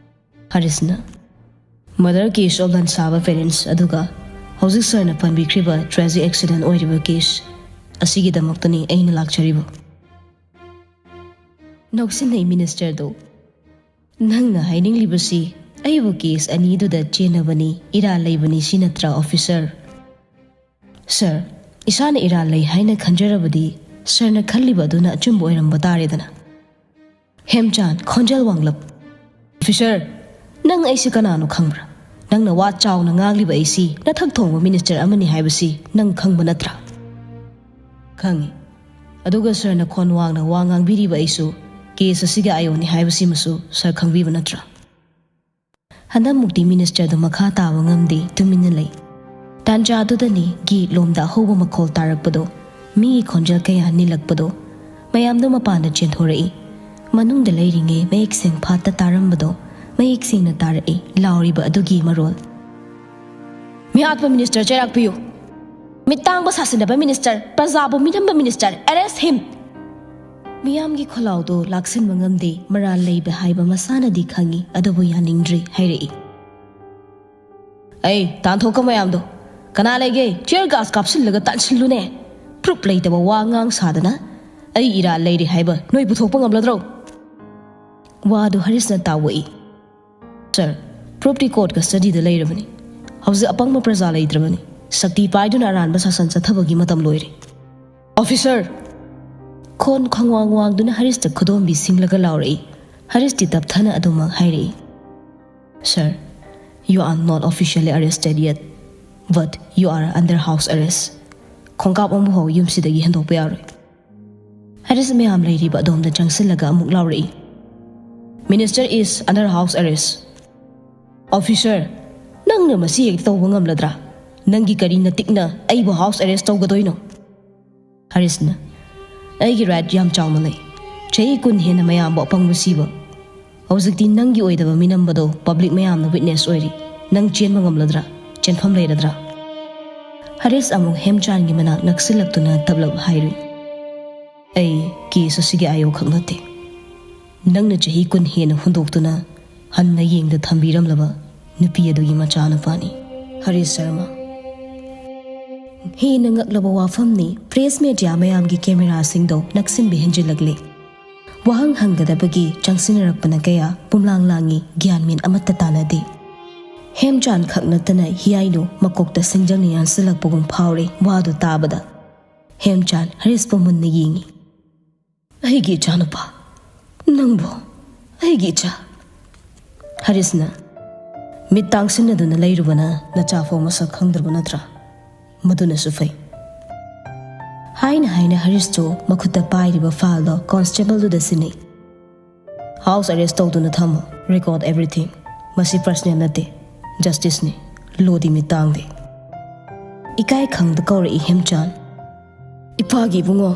ꯍꯔꯤꯁꯅ, "ꯃꯔꯗꯔ ꯀꯦꯁ ꯑꯣꯐ ꯂꯟꯁꯥꯕ ꯄꯦꯔꯦꯟꯁ ꯑꯗꯨꯒ ꯍꯧꯖꯤꯛ ꯁꯥꯔꯅ ꯄꯟꯕꯤꯈ꯭ꯔꯤꯕ ꯇ꯭ꯔꯦꯖꯤꯛ ꯑꯦꯛꯁꯤꯗꯦꯟ ꯑꯣꯏꯔꯤꯕ ꯀꯦꯁ ꯑꯁꯤꯒꯤꯗꯃꯛꯇꯅꯤ ꯑꯩꯅ ꯂꯥꯛꯆꯔꯤꯕ꯫" ꯅꯣꯛꯁꯤꯟꯅꯩ ꯃꯤꯅꯤꯁꯇꯔꯗꯨ꯫ "ꯅꯪꯅ ꯍꯥꯏꯅꯤꯡꯂꯤꯕꯁꯤ ꯑꯩꯕꯨ ꯀꯦꯁ ꯑꯅꯤꯗꯨꯗ ꯆꯦꯟꯅꯕꯅꯤ, ꯏꯔꯥꯜ ꯂꯩꯕꯅꯤ ꯁꯤ ꯅꯠꯇ꯭ꯔꯥ, ꯑꯣꯐꯤꯁꯥꯔ?" "ꯁꯥꯔ, ꯏꯁꯥꯅ ꯏꯔꯥꯜ ꯂꯩ ꯍꯥꯏꯅ ꯈꯟꯖꯔꯕꯗꯤ ꯁꯥꯔꯅ ꯈꯜꯂꯤꯕ ꯑꯗꯨꯅ ꯑꯆꯨꯝꯕ ꯑꯣꯏꯔꯝꯕ ꯇꯥꯔꯦꯗꯅ꯫" ꯍꯦꯝꯆꯥꯟ, ꯈꯣꯟꯖꯦꯜ ꯋꯥꯡꯂꯞ, "ꯑꯣꯐꯤꯁꯥꯔ, ꯅꯪ ꯑꯩꯁꯤ ꯀꯅꯥꯅꯣ ꯈꯪꯕ꯭ꯔꯥ? ꯅꯪꯅ ꯋꯥ ꯆꯥꯎꯅ ꯉꯥꯡꯂꯤꯕ ꯑꯩꯁꯤ ꯅꯊꯛ ꯊꯣꯡꯕ ꯃꯤꯅꯤꯁꯇꯔ ꯑꯃꯅꯤ ꯍꯥꯏꯕꯁꯤ ꯅꯪ ꯈꯪꯕ ꯅꯠꯇ꯭ꯔꯥ?" "ꯈꯪꯉꯤ꯫ ꯑꯗꯨꯒ ꯁꯥꯔꯅ ꯈꯣꯟ ꯋꯥꯡꯅ ꯋꯥ ꯉꯥꯡꯕꯤꯔꯤꯕ ꯑꯩꯁꯨ ꯀꯦꯁ ꯑꯁꯤꯒꯤ ꯑꯥꯏ ꯑꯣꯅꯤ ꯍꯥꯏꯕꯁꯤꯃꯁꯨ ꯁꯥꯔ ꯈꯪꯕꯤꯕ ꯅꯠꯇ꯭ꯔꯥ?" ꯍꯟꯗꯛꯃꯨꯛꯇꯤ ꯃꯤꯅꯤꯁꯇꯔꯗꯨ ꯃꯈꯥ ꯇꯥꯕ ꯉꯝꯗꯦ, ꯇꯨꯃꯤꯟꯅ ꯂꯩ꯫ ꯇꯥꯟꯖꯥꯗꯨꯗꯅꯤ ꯒꯦꯠ ꯂꯣꯝꯗ ꯑꯍꯧꯕ ꯃꯈꯣꯜ ꯇꯥꯔꯛꯄꯗꯣ, ꯃꯤꯒꯤ ꯈꯣꯟꯖꯦꯜ ꯀꯌꯥ ꯅꯤꯜꯂꯛꯄꯗꯣ꯫ ꯃꯌꯥꯝꯗꯣ ꯃꯄꯥꯟꯗ ꯆꯦꯟꯊꯣꯔꯛꯏ꯫ ꯃꯅꯨꯡꯗ ꯂꯩꯔꯤꯉꯩ ꯃꯌꯦꯛ ꯁꯦꯡ ꯐꯥꯠꯇ ꯇꯥꯔꯝꯕꯗꯣ ꯃꯌꯦꯛ ꯁꯦꯡꯅ ꯇꯥꯔꯛꯏ ꯂꯥꯎꯔꯤꯕ ꯑꯗꯨꯒꯤ ꯃꯔꯣꯜ꯫ "ꯃꯤꯍꯥꯠꯄ ꯃꯤꯅꯤꯁꯇꯔ ꯆꯩꯔꯥꯛꯄꯤꯌꯨ! ꯃꯤꯠ ꯇꯥꯡꯕ ꯁꯥꯁꯤꯟꯅꯕ ꯃꯤꯅꯤꯁꯇꯔ, ꯄ꯭ꯔꯖꯥꯕꯨ ꯃꯤꯅꯝꯕ ꯃꯤꯅꯤꯁꯇꯔ, arrest him!" ꯃꯤꯌꯥꯝꯒꯤ ꯈꯣꯜꯂꯥꯎꯗꯣ ꯂꯥꯛꯁꯤꯟꯕ ꯉꯝꯗꯦ, ꯃꯔꯥꯜ ꯂꯩꯕ ꯍꯥꯏꯕ ꯃꯁꯥꯅꯗꯤ ꯈꯪꯏ, ꯑꯗꯨꯕꯨ ꯌꯥꯅꯤꯡꯗ꯭ꯔꯤ ꯍꯥꯏꯔꯛꯏ꯫ "ꯑꯩ ꯇꯥꯟꯊꯣꯛꯀ ꯃꯌꯥꯝꯗꯣ꯫ ꯀꯅꯥ ꯂꯩꯒꯦ? Tear gas ꯀꯥꯞꯁꯤꯜꯂꯒ ꯇꯥꯟꯁꯤꯜꯂꯨꯅꯦ꯫ Proof ꯂꯩꯇꯕ ꯋꯥ ꯉꯥꯡ ꯁꯥꯗꯅ ꯑꯩ ꯏꯔꯥꯜ ꯂꯩꯔꯤ ꯍꯥꯏꯕ ꯅꯣꯏ ꯄꯨꯊꯣꯛꯄ ꯉꯝꯂꯗ꯭ꯔꯣ?" ꯋꯥꯗꯨ ꯍꯔꯤꯁꯅ ꯇꯥꯎꯋꯛꯏ꯫ "Sir, proof T court custody ꯗ ꯂꯩꯔꯕꯅꯤ꯫ ꯍꯧꯖꯤꯛ ꯑꯄꯪꯕ ꯄ꯭ꯔꯖꯥ ꯂꯩꯇ꯭ꯔꯕꯅꯤ꯫ ꯁꯛꯇꯤ ꯄꯥꯏꯗꯨꯅ ꯑꯔꯥꯟꯕ ꯁꯥꯁꯟ ꯆꯠꯊꯕꯒꯤ ꯃꯇꯝ ꯂꯣꯏꯔꯦ꯫ Officer!" ꯈꯣꯟ ꯈꯪꯋꯥꯡ ꯋꯥꯡꯗꯨꯅ ꯍꯔꯤꯁꯇ ꯈꯨꯗꯣꯝꯕꯤ ꯁꯤꯡꯂꯒ ꯂꯥꯎꯔꯛꯏ꯫ ꯍꯔꯤꯁꯇꯤ ꯇꯞꯊꯅ ꯑꯗꯨꯃꯛ ꯍꯥꯏꯔꯛꯏ꯫ "Sir, you are not officially arrested yet, but you are under house arrest. ꯈꯣꯡꯀꯥꯞ ꯑꯃꯐꯥꯎ ꯌꯨꯝꯁꯤꯗꯒꯤ ꯍꯦꯟꯗꯣꯛꯄ ꯌꯥꯔꯣꯏ꯫" ꯍꯔꯤꯁ ꯃꯌꯥꯝ ꯂꯩꯔꯤꯕ ꯑꯗꯣꯝꯗ ꯆꯪꯁꯤꯜꯂꯒ ꯑꯃꯨꯛ ꯂꯥꯎꯔꯛꯏ꯫ "Minister is under house arrest." "Officer, ꯅꯪꯅ ꯃꯁꯤ ꯍꯦꯛꯇ ꯇꯧꯕ ꯉꯝꯂꯗ꯭ꯔꯥ? ꯅꯪꯒꯤ ꯀꯔꯤ ꯅꯇꯤꯛꯅ ꯑꯩꯕꯨ house arrest ꯇꯧꯒꯗꯣꯏꯅꯣ?" ꯍꯔꯤꯁꯅ, "ꯑꯩꯒꯤ right ꯌꯥꯝ ꯆꯥꯎꯅ ꯂꯩ꯫ ꯆꯍꯤ ꯀꯨꯟ ꯍꯦꯟꯅ ꯃꯌꯥꯝꯕꯨ ꯑꯄꯪꯕ ꯁꯤꯕ꯫ ꯍꯧꯖꯤꯛꯇꯤ ꯅꯪꯒꯤ ꯑꯣꯏꯗꯕ ꯃꯤꯅꯝꯕꯗꯣ public ꯃꯌꯥꯝꯅ witness ꯑꯣꯏꯔꯤ꯫ ꯅꯪ ꯆꯦꯟꯕ ꯉꯝꯂꯗ꯭ꯔꯥ? ꯆꯦꯟꯐꯝ ꯂꯩꯔꯗ꯭ꯔꯥ?" ꯍꯔꯤꯁ ꯑꯃꯨꯛ ꯍꯦꯝꯆꯥꯟꯒꯤ ꯃꯅꯥꯛ ꯅꯛꯁꯤꯜꯂꯛꯇꯨꯅ ꯇꯞꯂꯞ ꯍꯥꯏꯔꯨꯏ꯫ "ꯑꯩ case ꯑꯁꯤꯒꯤ IO ꯈꯛ ꯅꯠꯇꯦ꯫ ꯅꯪꯅ ꯆꯍꯤ ꯀꯨꯟ ꯍꯦꯟꯅ ꯍꯨꯟꯗꯣꯛꯇꯨꯅ ꯍꯟꯅ ꯌꯦꯡꯗ ꯊꯝꯕꯤꯔꯝꯂꯕ ꯅꯨꯄꯤ ꯑꯗꯨꯒꯤ ꯃꯆꯥꯅꯨꯄꯥꯅꯤ, ꯍꯔꯤꯁ ꯁꯔꯃ꯫" ꯍꯦꯟꯅ ꯉꯛꯂꯕ ꯋꯥꯐꯝꯅꯤ, press media ꯃꯌꯥꯝꯒꯤ camera ꯁꯤꯡꯗꯣ ꯅꯛꯁꯤꯟꯕ ꯍꯦꯟꯖꯤꯜꯂꯛꯂꯦ꯫ ꯋꯥꯍꯪ ꯍꯪꯒꯗꯕꯒꯤ ꯆꯪꯁꯤꯟꯅꯔꯛꯄꯅ ꯀꯌꯥ, ꯄꯨꯝꯂꯥꯡ ꯂꯥꯡꯉꯤ, ꯒ꯭ꯌꯥꯟ ꯃꯦꯟ ꯑꯃꯠꯇ ꯇꯥꯅꯗꯦ꯫ ꯍꯦꯝꯆꯥꯟ ꯈꯛ ꯅꯠꯇꯅ ꯍꯤꯌꯥꯏꯅꯨ ꯃꯀꯣꯛꯇ ꯁꯤꯡꯖꯪꯅ ꯌꯥꯟꯁꯤꯜꯂꯛꯄꯒꯨꯝ ꯐꯥꯎꯔꯦ ꯋꯥꯗꯨ ꯇꯥꯕꯗ꯫ ꯍꯦꯝꯆꯥꯟ ꯍꯔꯤꯁꯄꯨ ꯃꯨꯟꯅ ꯌꯦꯡꯉꯤ꯫ "ꯑꯩꯒꯤ ꯏꯆꯥꯅꯨꯄꯥ, ꯅꯪꯕꯨ ꯑꯩꯒꯤ ꯏꯆꯥ꯫" ꯍꯔꯤꯁꯅ, "ꯃꯤꯠ ꯇꯥꯡꯁꯤꯟꯅꯗꯨꯅ ꯂꯩꯔꯨꯕꯅ ꯅꯆꯥꯐꯥꯎ ꯃꯁꯛ ꯈꯪꯗ꯭ꯔꯕ ꯅꯠꯇ꯭ꯔꯥ? ꯃꯗꯨꯅꯁꯨ ꯐꯩ꯫" ꯍꯥꯏꯅ ꯍꯥꯏꯅ ꯍꯔꯤꯁꯇꯨ ꯃꯈꯨꯠꯇ ꯄꯥꯏꯔꯤꯕ file ꯗꯣ constable ꯗꯨꯗ ꯁꯤꯟꯅꯩ꯫ "House arrest ꯇꯧꯗꯨꯅ ꯊꯝꯃꯨ, record everything꯫ "ꯃꯁꯤ personal ꯅꯠꯇꯦ, justice ꯅꯤ꯫ Law ꯗꯤ ꯃꯤꯠ ꯇꯥꯡꯗꯦ꯫" ꯏꯀꯥꯏ ꯈꯪꯗ ꯀꯧꯔꯛꯏ ꯍꯦꯝꯆꯥꯟ꯫ "ꯏꯄꯥꯒꯤ ꯏꯕꯨꯡꯉꯣ!"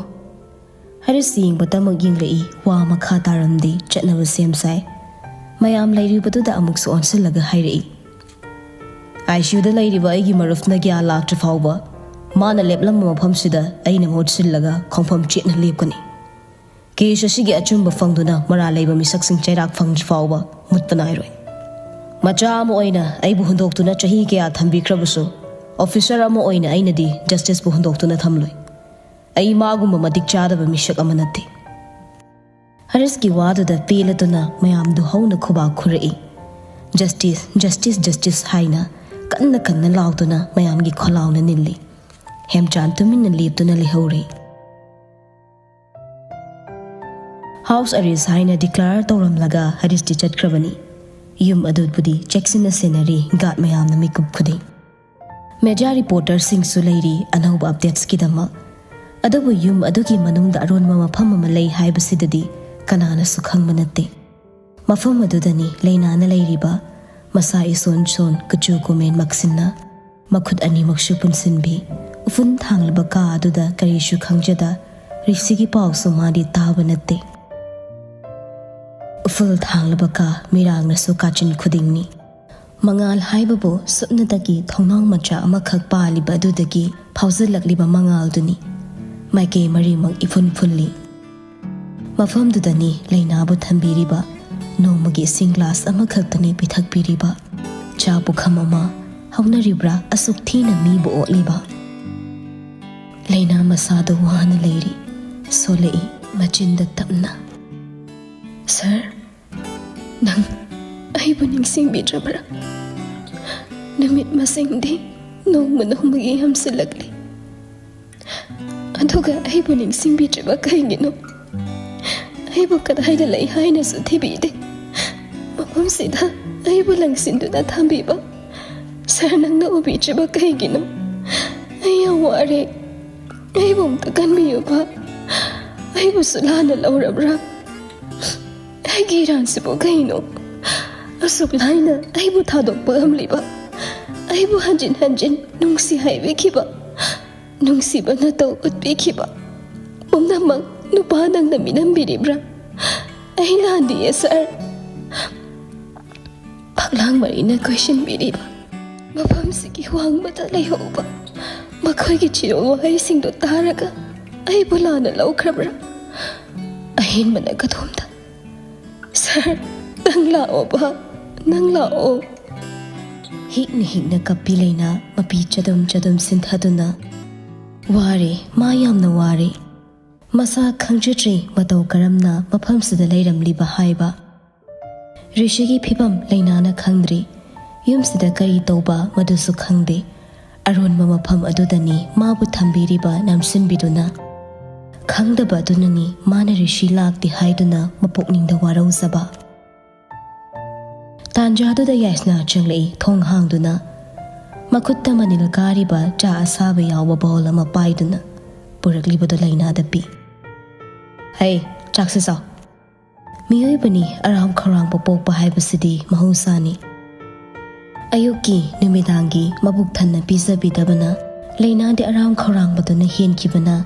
ꯍꯔꯤꯁ ꯌꯦꯡꯕꯇꯃꯛ ꯌꯦꯡꯂꯛꯏ, ꯋꯥ ꯃꯈꯥ ꯇꯥꯔꯝꯗꯦ, ꯆꯠꯅꯕ ꯁꯦꯝ ꯁꯥꯏ꯫ ꯃꯌꯥꯝ ꯂꯩꯔꯤꯕꯗꯨꯗ ꯑꯃꯨꯛꯁꯨ ꯑꯣꯟꯁꯤꯜꯂꯒ ꯍꯥꯏꯔꯛꯏ, "ICU ꯗ ꯂꯩꯔꯤꯕ ꯑꯩꯒꯤ ꯃꯔꯨꯞꯅ ꯒ꯭ꯌꯥꯟ ꯂꯥꯛꯇ꯭ꯔꯤ ꯐꯥꯎꯕ, ꯃꯥꯅ ꯂꯦꯞꯂꯝꯕ ꯃꯐꯝꯁꯤꯗ ꯑꯩꯅ ꯃꯍꯨꯠ ꯁꯤꯜꯂꯒ ꯈꯣꯡꯐꯝ ꯆꯦꯠꯅ ꯂꯦꯞꯀꯅꯤ꯫ Case ꯑꯁꯤꯒꯤ ꯑꯆꯨꯝꯕ ꯐꯪꯗꯨꯅ ꯃꯔꯥꯜ ꯂꯩꯕ ꯃꯤꯁꯛꯁꯤꯡ ꯆꯩꯔꯥꯛ ꯐꯪꯗ꯭ꯔꯤ ꯐꯥꯎꯕ ꯃꯨꯠꯄ ꯅꯥꯏꯔꯣꯏ꯫ ꯃꯆꯥ ꯑꯃ ꯑꯣꯏꯅ ꯑꯩꯕꯨ ꯍꯨꯟꯗꯣꯛꯇꯨꯅ ꯆꯍꯤ ꯀꯌꯥ ꯊꯝꯕꯤꯈ꯭ꯔꯕꯁꯨ, officer ꯑꯃ ꯑꯣꯏꯅ ꯑꯩꯅꯗꯤ justice ꯄꯨ ꯍꯨꯟꯗꯣꯛꯇꯨꯅ ꯊꯝꯂꯣꯏ꯫ ꯑꯩ ꯃꯥꯒꯨꯝꯕ ꯃꯇꯤꯛ ꯆꯥꯗꯕ ꯃꯤꯁꯛ ꯑꯃ ꯅꯠꯇꯦ꯫" ꯍꯔꯤꯁꯀꯤ ꯋꯥꯗꯨꯗ ꯄꯦꯜꯂꯗꯨꯅ ꯃꯌꯥꯝꯗꯨ ꯍꯧꯅ ꯈꯨꯕꯥꯛ ꯈꯨꯔꯛꯏ꯫ "Justice, justice, justice" ꯍꯥꯏꯅ ꯀꯟꯅ ꯀꯟꯅ ꯂꯥꯎꯗꯨꯅ ꯃꯌꯥꯝꯒꯤ ꯈꯣꯜꯂꯥꯎꯅ ꯅꯤꯜꯂꯤ꯫ ꯍꯦꯝꯆꯥꯟ ꯇꯨꯃꯤꯟꯅ ꯂꯦꯞꯇꯨꯅ ꯂꯩꯍꯧꯔꯦ꯫ House arrest ꯍꯥꯏꯅ declare ꯇꯧꯔꯝꯂꯒ ꯍꯔꯤꯁꯇꯤ ꯆꯠꯈ꯭ꯔꯕꯅꯤ꯫ ꯌꯨꯝ ꯑꯗꯨꯕꯨꯗꯤ ꯆꯦꯛꯁꯤꯟꯅ ꯁꯦꯟꯅꯔꯤ guard ꯃꯌꯥꯝꯅ ꯃꯤꯀꯨꯞ ꯈꯨꯗꯤꯡ꯫ Media reporter ꯁꯤꯡꯁꯨ ꯂꯩꯔꯤ ꯑꯅꯧꯕ updates ꯀꯤꯗꯃꯛ꯫ ꯑꯗꯨꯕꯨ ꯌꯨꯝ ꯑꯗꯨꯒꯤ ꯃꯅꯨꯡꯗ ꯑꯔꯣꯟꯕ ꯃꯐꯝ ꯑꯃ ꯂꯩ ꯍꯥꯏꯕꯁꯤꯗꯗꯤ ꯀꯅꯥꯅꯁꯨ ꯈꯪꯕ ꯅꯠꯇꯦ꯫ ꯃꯐꯝ ꯑꯗꯨꯗꯅꯤ ꯂꯩꯅꯥꯅ ꯂꯩꯔꯤꯕ, ꯃꯁꯥ ꯏꯁꯣꯟ ꯁꯣꯟ, ꯀꯨꯆꯨ ꯀꯨꯃꯦꯟ ꯃꯛꯁꯤꯟꯅ, ꯃꯈꯨꯠ ꯑꯅꯤꯃꯛꯁꯨ ꯄꯨꯟꯁꯤꯟꯕꯤ, ꯎꯐꯨꯟ ꯊꯥꯡꯂꯕ ꯀꯥ ꯑꯗꯨꯗ ꯀꯔꯤꯁꯨ ꯈꯪꯖꯗ, ꯔꯤꯛꯁꯤꯒꯤ ꯄꯥꯎꯁꯨ ꯃꯥꯗꯤ ꯇꯥꯕ ꯅꯠꯇꯦ꯫ ꯎꯐꯨꯜ ꯊꯥꯡꯂꯕ ꯀꯥ, ꯃꯤꯔꯥꯡꯅꯁꯨ ꯀꯥꯆꯤꯟ ꯈꯨꯗꯤꯡꯅꯤ꯫ ꯃꯉꯥꯜ ꯍꯥꯏꯕꯕꯨ ꯁꯨꯞꯅꯇꯒꯤ ꯊꯣꯡꯅꯥꯎ ꯃꯆꯥ ꯑꯃꯈꯛ ꯄꯥꯜꯂꯤꯕ ꯑꯗꯨꯗꯒꯤ ꯐꯥꯎꯖꯜꯂꯛꯂꯤꯕ ꯃꯉꯥꯜꯗꯨꯅꯤ꯫ ꯃꯥꯏꯀꯩ ꯃꯔꯤꯃꯛ ꯏꯐꯨꯟ ꯐꯨꯜꯂꯤ꯫ ꯃꯐꯝꯗꯨꯗꯅꯤ ꯂꯩꯅꯥꯕꯨ ꯊꯝꯕꯤꯔꯤꯕ, ꯅꯣꯡꯃꯒꯤ ꯏꯁꯤꯡ glass ꯑꯃꯈꯛꯇꯅꯤ ꯄꯤꯊꯛꯄꯤꯔꯤꯕ꯫ ꯆꯥ ꯄꯨꯈꯝ ꯑꯃ ꯍꯧꯅꯔꯤꯕ꯭ꯔꯥ ꯑꯁꯨꯛ ꯊꯤꯅ ꯃꯤꯕꯨ ꯑꯣꯠꯂꯤꯕ? ꯂꯩꯅꯥ ꯃꯁꯥꯗꯨ ꯋꯥꯅ ꯂꯩꯔꯤ, ꯁꯣꯜꯂꯛꯏ ꯃꯆꯤꯟꯗ ꯇꯞꯅ꯫ "Sir, ꯅꯪ ꯑꯩꯕꯨ ꯅꯤꯡꯁꯤꯡꯕꯤꯗ꯭ꯔꯕ꯭ꯔꯥ? ꯅꯨꯃꯤꯠ ꯃꯁꯤꯡꯗꯤ ꯅꯣꯡꯃ ꯅꯣꯡꯃꯒꯤ ꯌꯥꯝꯁꯤꯜꯂꯛꯂꯤ꯫ ꯑꯗꯨꯒ ꯑꯩꯕꯨ ꯅꯤꯡꯁꯤꯡꯕꯤꯗ꯭ꯔꯤꯕ ꯀꯩꯒꯤꯅꯣ? ꯑꯩꯕꯨ ꯀꯗꯥꯏꯗ ꯂꯩ ꯍꯥꯏꯅꯁꯨ ꯊꯤꯕꯤꯗꯦ꯫ ꯃꯐꯝꯁꯤꯗ ꯑꯩꯕꯨ ꯂꯪꯁꯤꯟꯗꯨꯅ ꯊꯝꯕꯤꯕ Sir, ꯅꯪꯅ ꯎꯕꯤꯗ꯭ꯔꯤꯕ ꯀꯩꯒꯤꯅꯣ? ꯑꯩ ꯌꯥꯝ ꯋꯥꯔꯦ꯫ ꯑꯩꯕꯨ ꯑꯝꯇ ꯀꯟꯕꯤꯌꯨꯕ꯫ ꯑꯩꯕꯨꯁꯨ ꯂꯥꯟꯅ ꯂꯧꯔꯕ꯭ꯔꯥ? ꯑꯩꯒꯤ ꯏꯔꯥꯟꯁꯤꯕꯨ ꯀꯩꯅꯣ? ꯑꯁꯨꯛ ꯂꯥꯏꯅ ꯑꯩꯕꯨ ꯊꯥꯗꯣꯛꯄ ꯉꯝꯂꯤꯕ, ꯑꯩꯕꯨ ꯍꯟꯖꯤꯟ ꯍꯟꯖꯤꯟ ꯅꯨꯡꯁꯤ ꯍꯥꯏꯕꯤꯈꯤꯕ, ꯅꯨꯡꯁꯤꯕ ꯅꯇꯧ ꯎꯠꯄꯤꯈꯤꯕ ꯄꯨꯝꯅꯃꯛ ꯅꯨꯄꯥ ꯅꯪꯅ ꯃꯤꯅꯝꯕꯤꯔꯤꯕ꯭ꯔꯥ? ꯑꯩ ꯂꯥꯟꯗꯤꯌꯦ ꯁꯥꯔ꯫ ꯐꯛꯂꯥꯡ ꯃꯔꯤꯅ ꯀꯣꯏꯁꯤꯟꯕꯤꯔꯤꯕ ꯃꯐꯝꯁꯤꯒꯤ ꯋꯥꯡꯃꯗ ꯂꯩꯍꯧꯕ ꯃꯈꯣꯏꯒꯤ ꯆꯤꯔꯣꯜ ꯋꯥꯍꯩꯁꯤꯡꯗꯨ ꯇꯥꯔꯒ ꯑꯩꯕꯨ ꯂꯥꯟꯅ ꯂꯧꯈ꯭ꯔꯕ꯭ꯔꯥ? ꯑꯍꯦꯟꯕꯅ ꯀꯗꯣꯝꯗ? ꯁꯥꯔ, ꯅꯪ ꯂꯥꯛꯑꯣꯕ, ꯅꯪ ꯂꯥꯛꯑꯣ꯫ ꯍꯤꯛꯅ ꯍꯤꯛꯅ ꯀꯞꯄꯤ ꯂꯩꯅꯥ, ꯃꯄꯤ ꯆꯗꯨꯝ ꯆꯗꯨꯝ ꯁꯤꯟꯊꯗꯨꯅ꯫ ꯋꯥꯔꯦ, ꯃꯥ ꯌꯥꯝꯅ ꯋꯥꯔꯦ꯫ ꯃꯁꯥ ꯈꯪꯖꯗ꯭ꯔꯤ ꯃꯇꯧ ꯀꯔꯝꯅ ꯃꯐꯝꯁꯤꯗ ꯂꯩꯔꯝꯂꯤꯕ ꯍꯥꯏꯕ꯫ ꯔꯤꯁꯤꯒꯤ ꯐꯤꯕꯝ ꯂꯩꯅꯥꯅ ꯈꯪꯗ꯭ꯔꯤ꯫ ꯌꯨꯝꯁꯤꯗ ꯀꯔꯤ ꯇꯧꯕ ꯃꯗꯨꯁꯨ ꯈꯪꯗꯦ꯫ ꯑꯔꯣꯟꯕ ꯃꯐꯝ ꯑꯗꯨꯗꯅꯤ ꯃꯥꯕꯨ ꯊꯝꯕꯤꯔꯤꯕ ꯅꯝꯁꯤꯟꯕꯤꯗꯨꯅ꯫ ꯈꯪꯗꯕ ꯑꯗꯨꯅꯅꯤ ꯃꯥꯅ ꯔꯤꯁꯤ ꯂꯥꯛꯇꯦ ꯍꯥꯏꯗꯨꯅ ꯃꯄꯨꯛꯅꯤꯡꯗ ꯋꯥꯔꯧꯖꯕ꯫ ꯇꯥꯟꯖꯥꯗꯨꯗ ꯌꯥꯏꯁꯅꯥ ꯆꯪꯂꯛꯏ, ꯊꯣꯡ ꯍꯥꯡꯗꯨꯅ꯫ ꯃꯈꯨꯠꯇ ꯃꯅꯤꯜ ꯀꯥꯔꯤꯕ ꯆꯥ ꯑꯁꯥꯕ ꯌꯥꯎꯕ ꯕꯥꯎꯜ ꯑꯃ ꯄꯥꯏꯗꯨꯅ ꯄꯨꯔꯛꯂꯤꯕꯗꯨ ꯂꯩꯅꯥꯗ ꯄꯤ꯫ "ꯍꯩ, ꯆꯥꯛꯁꯦ ꯆꯥꯎ꯫ ꯃꯤꯑꯣꯏꯕꯅꯤ, ꯑꯔꯥꯝ ꯈꯧꯔꯥꯡꯕ ꯄꯣꯛꯄ ꯍꯥꯏꯕꯁꯤꯗꯤ ꯃꯍꯧꯁꯥꯅꯤ꯫" ꯑꯌꯨꯛꯀꯤ, ꯅꯨꯃꯤꯗꯥꯡꯒꯤ ꯃꯕꯨꯛ ꯊꯟꯅ ꯄꯤꯖꯕꯤꯗꯕꯅ ꯂꯩꯅꯥꯗꯤ ꯑꯔꯥꯝ ꯈꯧꯔꯥꯡꯕꯗꯨꯅ ꯍꯦꯟꯈꯤꯕꯅ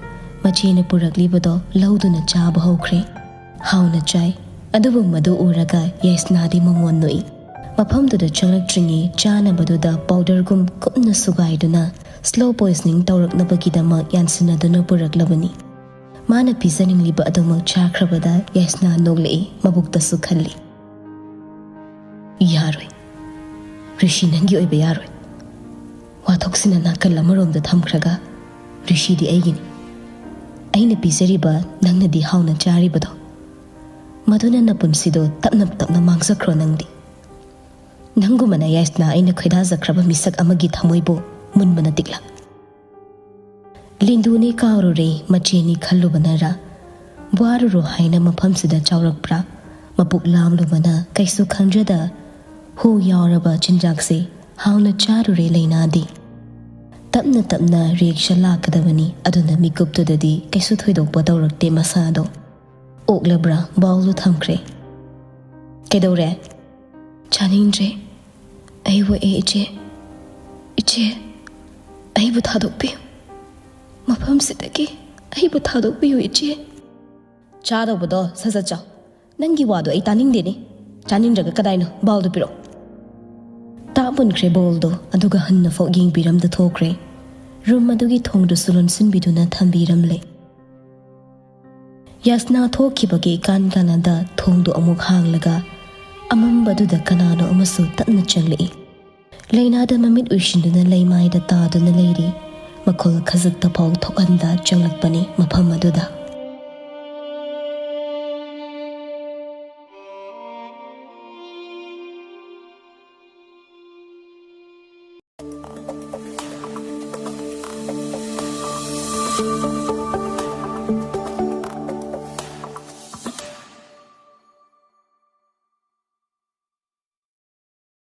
ꯃꯆꯦꯅ ꯄꯨꯔꯛꯂꯤꯕꯗꯣ ꯂꯧꯗꯨꯅ ꯆꯥꯕ ꯍꯧꯈ꯭ꯔꯦ꯫ ꯍꯥꯎꯅ ꯆꯥꯏ꯫ ꯑꯗꯨꯕꯨ ꯃꯗꯨ ꯎꯔꯒ ꯌꯥꯏꯁꯅꯥꯗꯤ ꯃꯃꯣꯟ ꯅꯣꯛꯏ꯫ ꯃꯐꯝꯗꯨꯗ ꯆꯪꯂꯛꯇ꯭ꯔꯤꯉꯩ ꯆꯥꯅꯕꯗꯨꯗ ꯄꯥꯎꯗꯔꯒꯨꯝ ꯀꯨꯞꯅ ꯁꯨꯒꯥꯏꯗꯨꯅ slow poisoning ꯇꯧꯔꯛꯅꯕꯒꯤꯗꯃꯛ ꯌꯥꯟꯁꯤꯟꯅꯗꯨꯅ ꯄꯨꯔꯛꯂꯕꯅꯤ꯫ ꯃꯥꯅ ꯄꯤꯖꯅꯤꯡꯂꯤꯕ ꯑꯗꯨꯃꯛ ꯆꯥꯈ꯭ꯔꯕꯗ ꯌꯥꯏꯁꯅꯥ ꯅꯣꯛꯂꯛꯏ, ꯃꯕꯨꯛꯇꯁꯨ ꯈꯜꯂꯤ꯫ "ꯌꯥꯔꯣꯏ꯫ ꯔꯤꯁꯤ ꯅꯪꯒꯤ ꯑꯣꯏꯕ ꯌꯥꯔꯣꯏ꯫ ꯋꯥꯊꯣꯛꯁꯤꯅ ꯅꯥꯀꯜ ꯑꯃꯔꯣꯝꯗ ꯊꯝꯈ꯭ꯔꯒ, ꯔꯤꯁꯤꯗꯤ ꯑꯩꯒꯤꯅꯤ꯫ ꯑꯩꯅ ꯄꯤꯖꯔꯤꯕ, ꯅꯪꯅꯗꯤ ꯍꯥꯎꯅ ꯆꯥꯔꯤꯕꯗꯣ, ꯃꯗꯨꯅ ꯅꯄꯨꯟꯁꯤꯗꯣ ꯇꯞꯅ ꯇꯞꯅ ꯃꯥꯡꯖꯈ꯭ꯔꯣ ꯅꯪꯗꯤ꯫ ꯅꯪꯒꯨꯝꯕꯅ ꯌꯥꯏꯁꯅꯥ ꯑꯩꯅ ꯈꯣꯏꯗꯥꯖꯈ꯭ꯔꯕ ꯃꯤꯁꯛ ꯑꯃꯒꯤ ꯊꯃꯣꯏꯕꯨ ꯃꯨꯟꯕꯅ ꯇꯤꯛꯂꯥ꯫" ꯂꯤꯟꯗꯨꯅꯤ ꯀꯥꯎꯔꯨꯔꯦ, ꯃꯆꯦꯅꯤ ꯈꯜꯂꯨꯕꯅꯔ, ꯕ꯭ꯋꯥꯔꯨꯔꯣ ꯍꯥꯏꯅ ꯃꯐꯝꯁꯤꯗ ꯆꯥꯎꯔꯛꯄ꯭ꯔꯥ? ꯃꯄꯨꯛ ꯂꯥꯝꯂꯨꯕꯅ ꯀꯩꯁꯨ ꯈꯪꯖꯗ ꯍꯨ ꯌꯥꯎꯔꯕ ꯆꯤꯟꯖꯥꯛꯁꯦ ꯍꯥꯎꯅ ꯆꯥꯔꯨꯔꯦ ꯂꯩꯅꯥꯗꯤ꯫ ꯇꯞꯅ ꯇꯞꯅ reaction ꯂꯥꯛꯀꯗꯕꯅꯤ, ꯑꯗꯨꯅ ꯃꯤꯀꯨꯞꯇꯨꯗꯗꯤ ꯀꯩꯁꯨ ꯊꯣꯏꯗꯣꯛꯄ ꯇꯧꯔꯛꯇꯦ ꯃꯁꯥꯗꯣ꯫ ꯑꯣꯛꯂꯕ꯭ꯔꯥ? ꯕꯥꯎꯜꯗꯨ ꯊꯝꯈ꯭ꯔꯦ꯫ "ꯀꯩꯗꯧꯔꯦ?" ꯆꯥꯅꯤꯡꯗ꯭ꯔꯦ꯫ ꯑꯩ ꯋꯥꯑꯦ, ꯏꯆꯦ꯫ ꯏꯆꯦ, ꯑꯩꯕꯨ ꯊꯥꯗꯣꯛꯄꯤꯌꯨ꯫ ꯃꯐꯝꯁꯤꯗꯒꯤ ꯑꯩꯕꯨ ꯊꯥꯗꯣꯛꯄꯤꯌꯨ, ꯏꯆꯦ꯫ ꯆꯥꯗꯧꯕꯗꯣ ꯁꯠ ꯁꯠ ꯆꯥꯎ꯫ ꯅꯪꯒꯤ ꯋꯥꯗꯣ ꯑꯩ ꯇꯥꯅꯤꯡꯗꯦꯅꯦ꯫ ꯆꯥꯅꯤꯡꯗ꯭ꯔꯒ ꯀꯗꯥꯏꯅꯣ? ꯕꯥꯎꯜꯗꯣ ꯄꯤꯔꯛꯑꯣ꯫ ꯇꯥ ꯃꯨꯟꯈ꯭ꯔꯦ ꯕꯥꯎꯜꯗꯣ, ꯑꯗꯨꯒ ꯍꯟꯅ ꯐꯥꯎ ꯌꯦꯡꯕꯤꯔꯝꯗ ꯊꯣꯛꯈ꯭ꯔꯦ꯫ ꯔꯨꯝ ꯑꯗꯨꯒꯤ ꯊꯣꯡꯗꯨꯁꯨ ꯂꯣꯟꯁꯤꯟꯕꯤꯗꯨꯅ ꯊꯝꯕꯤꯔꯝꯂꯦ꯫ ꯌꯥꯁꯅꯥ ꯊꯣꯛꯈꯤꯕꯒꯤ ꯏꯀꯥꯟ ꯀꯥꯟꯅꯗ ꯊꯣꯡꯗꯨ ꯑꯃꯨꯛ ꯍꯥꯡꯂꯒ ꯑꯃꯝꯕꯗꯨꯗ ꯀꯅꯥꯅꯣ ꯑꯃꯁꯨ ꯇꯞꯅ ꯆꯪꯂꯛꯏ꯫ ꯂꯩꯅꯥꯗ ꯃꯃꯤꯠ ꯎꯏꯁꯤꯟꯗꯨꯅ ꯂꯩꯃꯥꯏꯗ ꯇꯥꯗꯨꯅ ꯂꯩꯔꯤ꯫ ꯃꯈꯣꯜ ꯈꯖꯤꯛꯇ ꯐꯥꯎ ꯊꯣꯛꯍꯟꯗ ꯆꯪꯂꯛꯄꯅꯤ ꯃꯐꯝ ꯑꯗꯨꯗ꯫